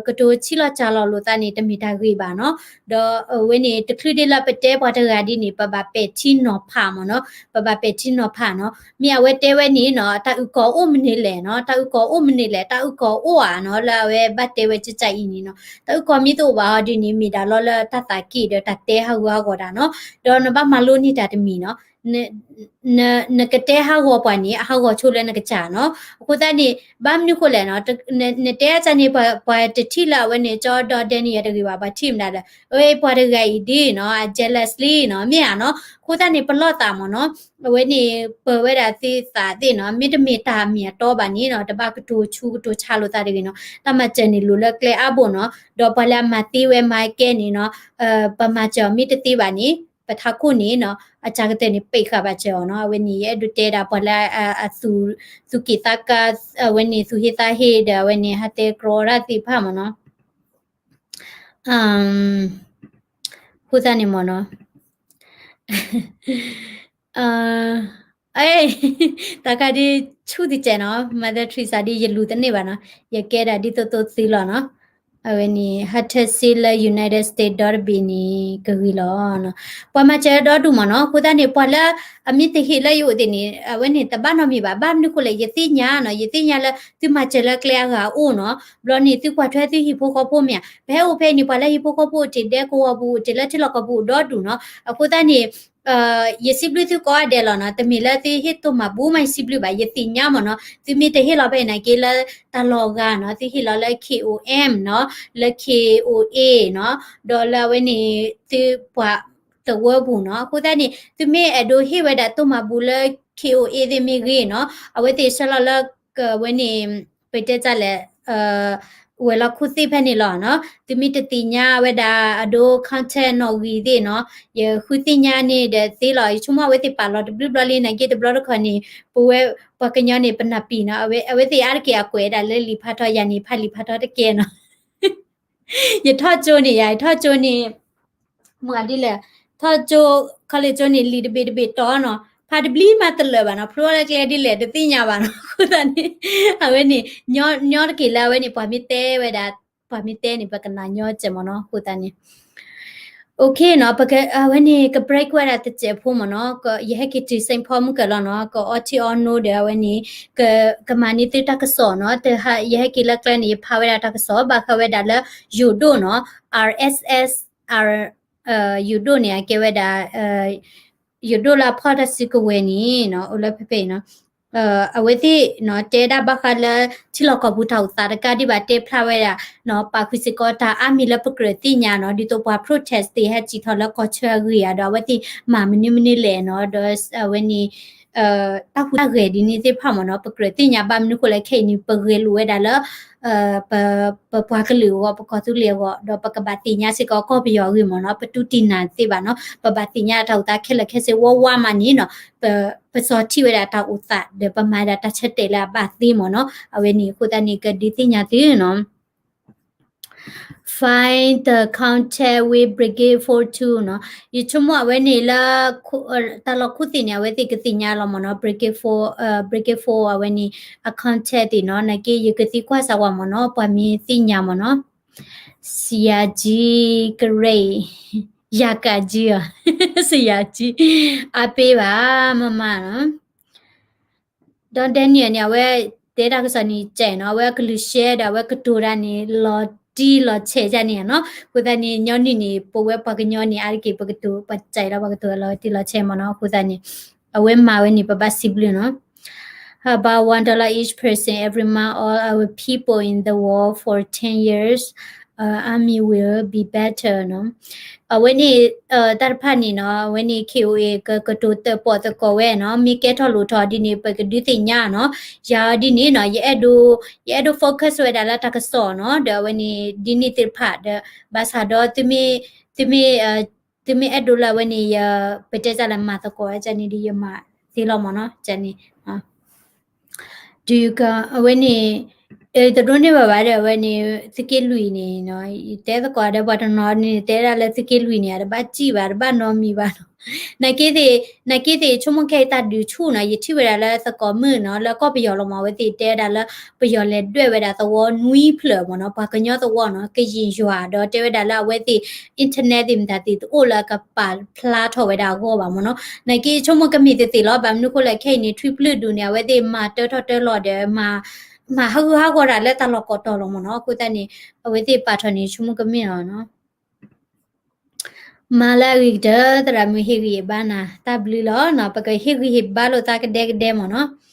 ကတိၤဆံးလီၤစှၤလီၤလိာ်သးန့ၣ် တမ့ၢ်တၢ်ဂ့ၢ်ဘၣ်နီၤ. ဒီးအဝဲန့ၣ် တချုးဒ်လၢပတဲပှၤတဂၤဒ်န့ၣ် ပဘၣ်ပဲာ်ထံနီၤဖးမ့ၢ်နီၤ, ပဘၣ်ပဲာ်ထံနီၤဖးနီၤ. မ့ၢ်အဝဲတဲဝဲန့ၣ်နီၤ တၢ်အုၣ်ကီၤအိၣ်မနုၤလဲၣ်နီၤ, တၢ်အုၣ်ကီၤအိၣ်မနုၤလဲၣ်, တၢ်အုၣ်ကီၤအိၣ်ဧါနီၤ, လၢအဝဲဘၣ်တဲဝဲကကၢ်အံၤန့ၣ်နီၤ. တၢ်အုၣ်ကီၤမ့ၢ်တအိၣ်ဘၣ်အီၤဒ်န့ၣ် မ့ၢ်ဒၣ်လီၤလၢတၢ်သးက့ၣ်ဒီးတၢ်တဲဟးဂူာ်ဟးဂီၤတၢ်နီၤ. ဒီးနဘၣ်မၤလိန့ၢ်တၢ်တမံၤနီၤ. နကတဲဟးဂီၤပှၤန့ၣ် အဟးဂီၤဆိလၢနကစၢ်နီၤ. အဃိသတးန့ၣ် ဘၣ်မနုၤဃိလဲၣ်နီၤ, နတဲအကၢ်န့ၣ် ပှၤတထံၣ်လၢအဝဲန့ၣ် ကၠီဒီဒဲန့ၣ်ယၤတဂ့ၤဘၣ်, ပှၤထံၣ်မတၤဒီး အဝဲပှၤတဂၤအံၤဒ်နီၤ အ jealously နီၤ, မ့ၢ်ဧါနီၤ. အဃိသတးန့ၣ် ပလီၢ်သးမ့ၢ်နီၤ, အဝဲန့ၣ်ပၢၤဝဲဒၣ်သုသးသ့ၣ်နီၤ, မ့တမ့ၢ်တၢ်မ့ၢ်အတီဘၣ်န့ၣ်နီၤ, တဘၣ်ကတိၤဆူးကတိၤဆါလိာ်သးတဂ့ၤနီၤ. တၢ်မၤစၢၤန့ၣ်လိၤလၢကျဲအါဘိနီၤ, ဒီးပှၤလၢအမၤသ့ဝဲမၤကဲန့ၣ်နီၤ, ပမၤစၢၤအီၤမ့ၢ်တသ့ဘၣ်န့ၣ် ပထးခိၣ်န့ၣ်နီၤ အစှၤကတၢၢ်န့ၣ် ပ့းဃာ်ဘၣ်စၢၤအီၤနီၤ. အဝဲန့ၣ် ယအဲၣ်ဒိးတဲဒၣ်ပှၤလၢ သူၣ်က့ၣ်သးကါ အဝဲန့ၣ် သူၣ်ဟ့သးဟ့ဒီး အဝဲန့ၣ် ဟးတဲကြီဒၣ်သ့ၣ်တဖၣ်မ့ၢ်နီၤ. အဃိသတးန့ၣ်မ့ၢ်နီၤ, တၢ်ခါဒ်ဆူၣ်တစဲးနီၤ, Mother Teresa ဒ်ယလူၤတန့ၢ်ဘၣ်နီၤ, ယကဲဒၣ်ဒ်သိးသိးသုလီၤနီၤ. အဝဲန့ၣ် ဟးထၢၣ်စ့လၢ United States ဒီတဘ့ၣ်န့ၣ် ကဂ့ၤလီၤနီၤ. ပှၤမၤစၢၤဒီဒူၣ်မ့ၢ်နီၤ. အဃိသတးန့ၣ် ပှၤလၢအမ့ၢ်တဟ့ၣ်လၢယအိၣ်သ့ၣ်န့ၣ် အဝဲန့ၣ်တဘၣ်နီတမံၤဘၣ်. ဘၣ်မနုၤဃိလဲၣ် ယသ့ၣ်ညါနီၤ, ယသ့ၣ်ညါလၢသုမၤစၢၤလၢကျဲအဂၤအိၣ်နီၤ. ဘျီန့ၣ် သုကွၢ်ထွဲသုဟံၣ်ဖိဃီဖိမ့ၢ်ဧါ, ပဟဲအိၣ်ဖဲအံၤန့ၣ် ပှၤလၢဟံၣ်ဖိဃီဖိအိၣ်တ့ၢ်ဒဲကဝီၤပူၤ အိၣ်တ့ၢ်လၢထံလီၢ်ကီၢ်ပူၤအိၣ်ဒီဒူၣ်နီၤ. အဃိသတးန့ၣ် ယစံးဘျုးသုကိးဂၤဒဲးလီၤနီၤ. တမ့ၢ်လၢသုဟ့ၣ်တိၢ်မၤဘူမး ယစံးဘျုးဘၣ်, ယသ့ၣ်ညါမ့ၢ်နီၤ. သုမ့ၢ်တဟ့ၣ်လီၤဖဲအံၤနာ်က့လၢတၢ်လီၢ်အဂၤနီၤ, သုဟ့ၣ်လီၤလၢ K O M နီၤ, လၢ K O A နီၤ, ဒီးလၢအဝဲန့ၣ် သုပှၤသဝီပူၤနီၤ. အဃိသတးန့ၣ် သုမ့ၢ်အဲၣ်ဒိးဟ့ၣ်ဝဲဒၣ်တိၢ်မၤဘူလၢ K O A သ့ၣ်မ့ၢ်ဂ့ၤနီၤ, အဝဲသ့ၣ်ဆှၢလီၤလၢ အဝဲန့ၣ် ပတဲတၢ်လဲၣ် ဝဲၤလီၢ်ခိၣ်သ့ၣ်ဖဲန့ၣ်လီၤနီၤ. သုမ့ၢ်တသ့ၣ်ညါဝဲဒၣ်အဒိ contact နီၣ်ဂံၢ်သ့ၣ်နီၤ, ယဃုသ့ၣ်ညါန့ၣ်ဒီးသ့လီၤ. ယဆိကမိၣ်အဝဲသ့ၣ်ပာ်လီၤတဘျုးဘျီလံနာ်က့ တဘျီတခီၣ်န့ၣ် ပဝဲပှၤကညီန့ၣ် ပနၢ်ပံာ်နီၤ, အဝဲသ့ၣ်အါတက့ၢ်အကွဲးဒၣ်လၢလံာ်ဖးထီ, ယၤန့ၣ် ဖးလံာ်ဖးထီတကဲနီၤ. ယထီၣ်ကၠိန့ၣ်ယၤ, ယထီၣ်ကၠိန့ၣ် မ့ၢ်ဒ်လဲၣ်, ထီၣ်ကၠိ college ကၠိန့ၣ် လံာ်တဘ့ၣ်တဘ့ၣ်တီနီၤ, ဖးတဘျီမးတလၢာ်ဘၣ်နီၤ, ဖျိလၢကျဲဒ်လဲၣ် တသ့ၣ်ညါဘၣ်နီၤ. အဃိသတးန့ၣ် အဝဲန့ၣ် ညီတက့ၢ်လၢအဝဲန့ၣ် ပှၤမ့ၢ်တဲဝဲဒၣ်, ပှၤမ့ၢ်တဲန့ၣ် ပကနၢ်ညီစဲးမ့ၢ်နီၤ. အဃိသတးန့ၣ် OK နီၤ, ပက အဝဲန့ၣ် က break ဝဲဒၣ်တစဲးဖိမ့ၢ်နီၤ, ယဟဲက့ၤတုၤ Saint Paul မုၢ်ကၢၢ်လီၤနီၤ, ကအိးထီၣ်အီနီၤဒီး အဝဲန့ၣ် ကမၤန့ၢ်သုတၢ်ကစီၣ်နီၤ. ယဟဲက့ၤလၢကျဲန့ၣ် ယဖးဝဲဒၣ်တၢ်ကစီၣ် ဘၣ်ဃးဝဲဒၣ်လၢ ယိၤဒိၣ်နီၤ, R S S R ယိၤဒိၣ်န့ၣ် အကဲဝဲဒၣ် ယိၤဒိၣ်လၢအဖီၣ်တၢ်စုကဝဲၤန့ၣ်နီၤ, အိၣ်လၢဖဲဖဲအံၤနီၤ, အဝဲသ့ၣ်နီၤ တဲဒၣ်ဘၣ်ဃးလၢ ထံလီၢ်ကီၢ်ပူၤတၢ်အိၣ်သးတကးဒံးဘၣ်တဲဖျါဝဲဒၣ်နီၤ, ပာ်ဃုာ်စ့ၢ်ကီးတၢ်အါမံၤလၢပကြၢးသ့ၣ်ညါနီၤ, ဒ်သိးပှၤ protest သ့ၣ်ဟဲစံၣ်ထီၣ်လၢကီၢ်ဆၢအဂ့ၢ်ဧါ, ဒီးအဝဲသ့ၣ်မၤမနုၤမနုၤလဲၣ်နီၤ, ဒီးအဝဲန့ၣ် တၢ်ဟူးတၢ်ဂဲၤဒ်န့ၣ်သ့ၣ်တဖၣ်မ့ၢ်နီၤ, ပကြၢးသ့ၣ်ညါဘၣ်မနုၤဃိလဲၣ်, ခဲအံၤန့ၣ် ပဂဲၤလိာ်ဝဲဒၣ်လၢ ပပှၤကလုာ်အဂီၢ်, ပကီၢ်သူလ့ၤအဂီၢ်, ဒီးပကဘၣ်သ့ၣ်ညါစ့ၢ်ကီးကီၢ်ပယီၤအဂ့ၢ်မ့ၢ်နီၤ, ပတူၢ်တံၢ်နၢ်သ့ဘၣ်နီၤ, ပဘၣ်သ့ၣ်ညါတၢ်အိၣ်သးခဲလၢာ်ခဲဆ့ဝါဝါမးန့ၣ်နီၤ, ပစီထံၣ်ဝဲဒၣ်တၢ်အိၣ်သး ဒီးပမၤဒၣ်တၢ်ဆၢတဲာ်လၢအဘၣ်သ့မ့ၢ်နီၤ, အဝဲန့ၣ်အဃိသတးန့ၣ် ကဒုးသ့ၣ်ညါသုနီၤ. Find the contact with Brigade four two နီၤ, ယဆိကမိၣ်အဝဲန့ၣ်လၢ တၢ်လီၢ်ခိၣ်သ့ၣ်န့ၣ် အဝဲသ့ၣ်ကသ့ၣ်ညါလီၤမ့ၢ်နီၤ, Brigade four, Brigade four အဝဲန့ၣ် အ contact သ့ၣ်နီၤ, နာ်က့ယကသံကွၢ်စၢ်ဝဲမ့ၢ်နီၤ, ပှၤမ့ၢ်သ့ၣ်ညါမ့ၢ်နီၤ, ဆရာကြီး ကရ့ၣ်, ယၤကးကြီး အီၤ, ဆရာကြီး အါပေးပါ မမနီၤ. ဒီး Daniel န့ၣ် အဝဲတဲတၢ်ကစီၣ်န့ၣ်စဲးနီၤ, အဝဲအကလုၢ်ရှဲဒီး အဝဲကတိၤတၢ်န့ၣ် လီၤတံၢ်လီၤဆဲးဒ်န့ၣ်နီၤ. အဃိသတးန့ၣ် ညီနုၢ်န့ၣ် ပဝဲပှၤကညီန့ၣ် အါတက့ၢ်ပကတိၤ ပစဲးဒီးပှၤကတိၤလီၤတံၢ်လီၤဆဲးမ့ၢ်နီၤ. အဃိသတးန့ၣ် အဝဲမၤဝဲန့ၣ် ပဘၣ်စံးဘျုးနီၤ. How about one dollar each person every month? All our people in the world for ten years, uh, army will be better နီၤ. အဝဲန့ၣ် တၢ်တဖၣ်န့ၣ်နီၤ, အဝဲန့ၣ် K O A ကကတိၤတၢၣ်ပီၣ်သကိးဝဲနီၤ, မ့ၢ်ကဲထီၣ်လိၣ်ထီၣ်ဒ်န့ၣ် ပကဒုးသ့ၣ်ညါနီၤ. ယၤဒ်န့ၣ်နီၤ, ယအဲၣ်ဒိး ယအဲၣ်ဒိး focus ဝဲဒၣ်လၢတၢ်ကစီၣ်နီၤ, ဒီးအဝဲန့ၣ် ဒ်န့ၣ်သ့ၣ်တဖၣ်ဒီး ဘၣ်ဆၣ်ဒီး သုမ့ၢ် သုမ့ၢ် သုမ့ၢ်အဲၣ်ဒိးလၢအဝဲန့ၣ် ယ ပတဲတၢ်လၢမၤသကိးဝဲန့ၣ်ဒီး ယမၤသ့လီၤမ့ၢ်နီၤ, န့ၣ် Do you go, အဝဲန့ၣ် တဒိးန့ၢ်ဘၣ်ဘၣ်ဒီး အဝဲန့ၣ် သုးက့လွံၢ်န့ၣ်နီၤ, ယတဲသကိးဒီးပှၤတနီၤန့ၣ် တဲဒၣ်လၢသုးက့လွံၢ်န့ၣ် အတဘၣ်စံၣ်ဘၣ် တဘၣ်နီတမံၤဘၣ်နီၤ. နာ်က့သ့ၣ် နာ်က့သ့ၣ် ဆိကမိၣ်ခဲအံၤတၢ်ဒုးဆူၣ်နီၤ, ယထံၣ်ဝဲဒၣ်လၢသကိးမုၣ်နီၤ, လၢကီၢ်ပယီၤလီၤမး, အဝဲသ့ၣ်တဲဝဲဒၣ်လၢ ပယီၤလဲၤဒွဲၣ်ဝဲဒၣ်သဝီနွံဖျၢၣ်မ့ၢ်နီၤ, ပှၤကညီသဝီနီၤ, ကရင်ယွၤဒီး တဲဝဲဒၣ်လၢအဝဲသ့ၣ် internet သ့ၣ်မတၤသ့ၣ် တအိၣ်လၢအကပာ်ဖျါထီၣ်ဝဲဒၣ်အဂီၢ်ဘၣ်မ့ၢ်နီၤ. နာ်က့ဆိကမိၣ်ကမ့ၢ်သ့ၣ်သ့ၣ်လီၤ. ဘၣ်မနုၤဃိလဲၣ် ခဲအံၤန့ၣ် ထွံၣ်ပျုၢ်ဒူၣ်န့ၣ် အဝဲသ့ၣ်မၤတၢထီၣ်တၢလီၤဒီး မၤဟးဂူာ်ဟးဂီၤတၢ်လၢတၢ်လီၢ်ကိးတီၤလီၤမ့ၢ်နီၤ. အဃိသတးန့ၣ် အဝဲသ့ၣ်ပာ်ထီၣ်န့ၣ် ဆိကမိၣ်ကမ့ၢ်လီၤနီၤ. မၤလၢအဂ့ၤကတၢၢ် သရၣ်မုၣ် ဟ့ၣ်ဂံၢ်ဟ့ၣ်ဘါနၤ တၢ်ဘျုးလီၤနီၤ. ပကဟ့ၣ်ဂံၢ်ဟ့ၣ်ဘါလိာ်သးကဒဲကဒဲမ့ၢ်နီၤ.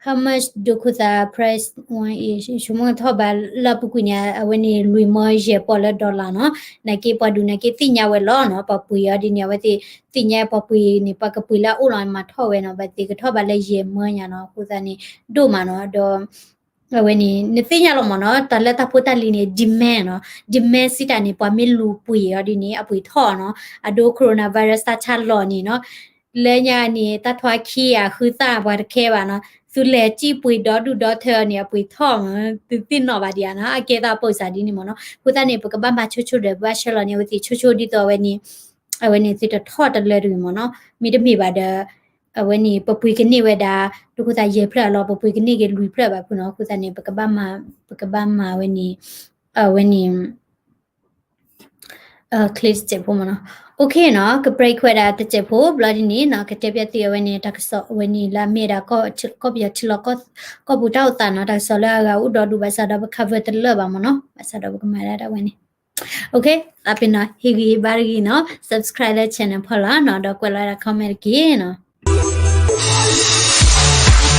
How much ဒိခိၣ်သး price one is ဆိကမိၣ်ထီၣ်ဘၣ်လၢအပူၤကွံာ်န့ၣ် အဝဲန့ၣ်လွံၢ်မၢယဲၢ်ပီၢ်လၢ dollar နီၤ. နာ်က့ပှၤဒုးနာ်က့သ့ၣ်ညါဝဲလီၤနီၤ. ပှၤပှ့ၤအီၤဒ်န့ၣ် အဝဲသ့ၣ်သ့ၣ်ညါပှၤပှ့ၤန့ၣ် ပှၤကပှ့ၤလၢအအိၣ်လီၤမၤထီၣ်ဝဲနီၤ. ဘၣ်သ့ၣ်ကထီၣ်ဘၣ်လၢယဲၢ်မၢညါနီၤ. အဃိသတးန့ၣ် ဒိၣ်မးနီၤ. ဒီး အဝဲန့ၣ် နသ့ၣ်ညါလီၤမ့ၢ်နီၤ, တၢ်လၢတၢ်ဖိတၢ်လံၤန့ၣ် demand နီၤ, demand စံးတၢ်န့ၣ် ပှၤမ့ၢ်လူၤပှ့ၤအီၤဒ်န့ၣ် အပှ့ၤထီၣ်နီၤ, အဒိ coronavirus တၢ်ဆါလီၤန့ၣ်နီၤ, လၢညါန့ၣ် တၢ်ထွါခံဂၤဃုသၣ်ပှၤတခဲဘၣ်နီၤ, သုလဲၤစံၣ်ပှ့ၤဒီဒူၣ်ဒီထၢအီၤန့ၣ် အပှ့ၤထီၣ်မး, သုသ့ၣ်နီၣ်ဘၣ်ဒံးဧါနီၤ, အကဲသးပိာ်စၢ်ဒ်န့ၣ်မ့ၢ်နီၤ, အဃိသတးန့ၣ် ပကဘၣ်မၤဆိဆိဒီးဘၣ်ဆှၢလီၤန့ၣ် အဝဲသ့ၣ်ဆိဆိဒ်သိးအဝဲန့ၣ်, အဝဲန့ၣ်သုတထီၣ်တလၢတဂ့ၤမ့ၢ်နီၤ, မ့တမ့ၢ်ဘၣ်ဒီး အဝဲန့ၣ် ပပှ့ၤကန့ၢ်ဝဲဒၣ် ဒိခိၣ်သးယဲၢ်ဖျၢၣ်အလီၢ် ပပှ့ၤကန့ၢ်က့ၤလွံၢ်ဖျၢၣ်ဘၣ်ဖုနီၤ, အဃိသတးန့ၣ် ပကဘၣ်မၤ ပကဘၣ်မၤဝဲန့ၣ်, အဝဲန့ၣ် ချ့တစဲးဖိမ့ၢ်နီၤ, OK နီၤ, က break ဝဲဒၣ်တစဲးဖိဘျီဒ်န့ၣ်နီၤ, ကတဲပျဲသုအဝဲန့ၣ် တၢ်ကစီၣ်အဝဲန့ၣ်လၢအမ့ၢ်ဒၣ် ကီၢ်ပယီၤထံလီၤ ကီၢ်ပူၤတၢ်အိၣ်သးနီၤ, တၢ်ကစီၣ်လၢအဂၤအိၣ်ဒီဒူၣ်ဘၣ်ဆၣ်ဒီးပ cover တလၢာ်ဘၣ်မ့ၢ်နီၤ, ဘၣ်ဆၣ်ဒီးပကမၤဒၣ်တၢ်ဝဲန့ၣ်, OK, သးပ့ၤနီၤ ဟ့ၣ်ဂံၢ်ဟ့ၣ်ဘါတဂ့ၤနီၤ, subscribe လၢ channel ဖီလာ်နီၤ, ဒီးကွဲးလီၤဝဲဒၣ် comment တက့ၢ်နီၤ.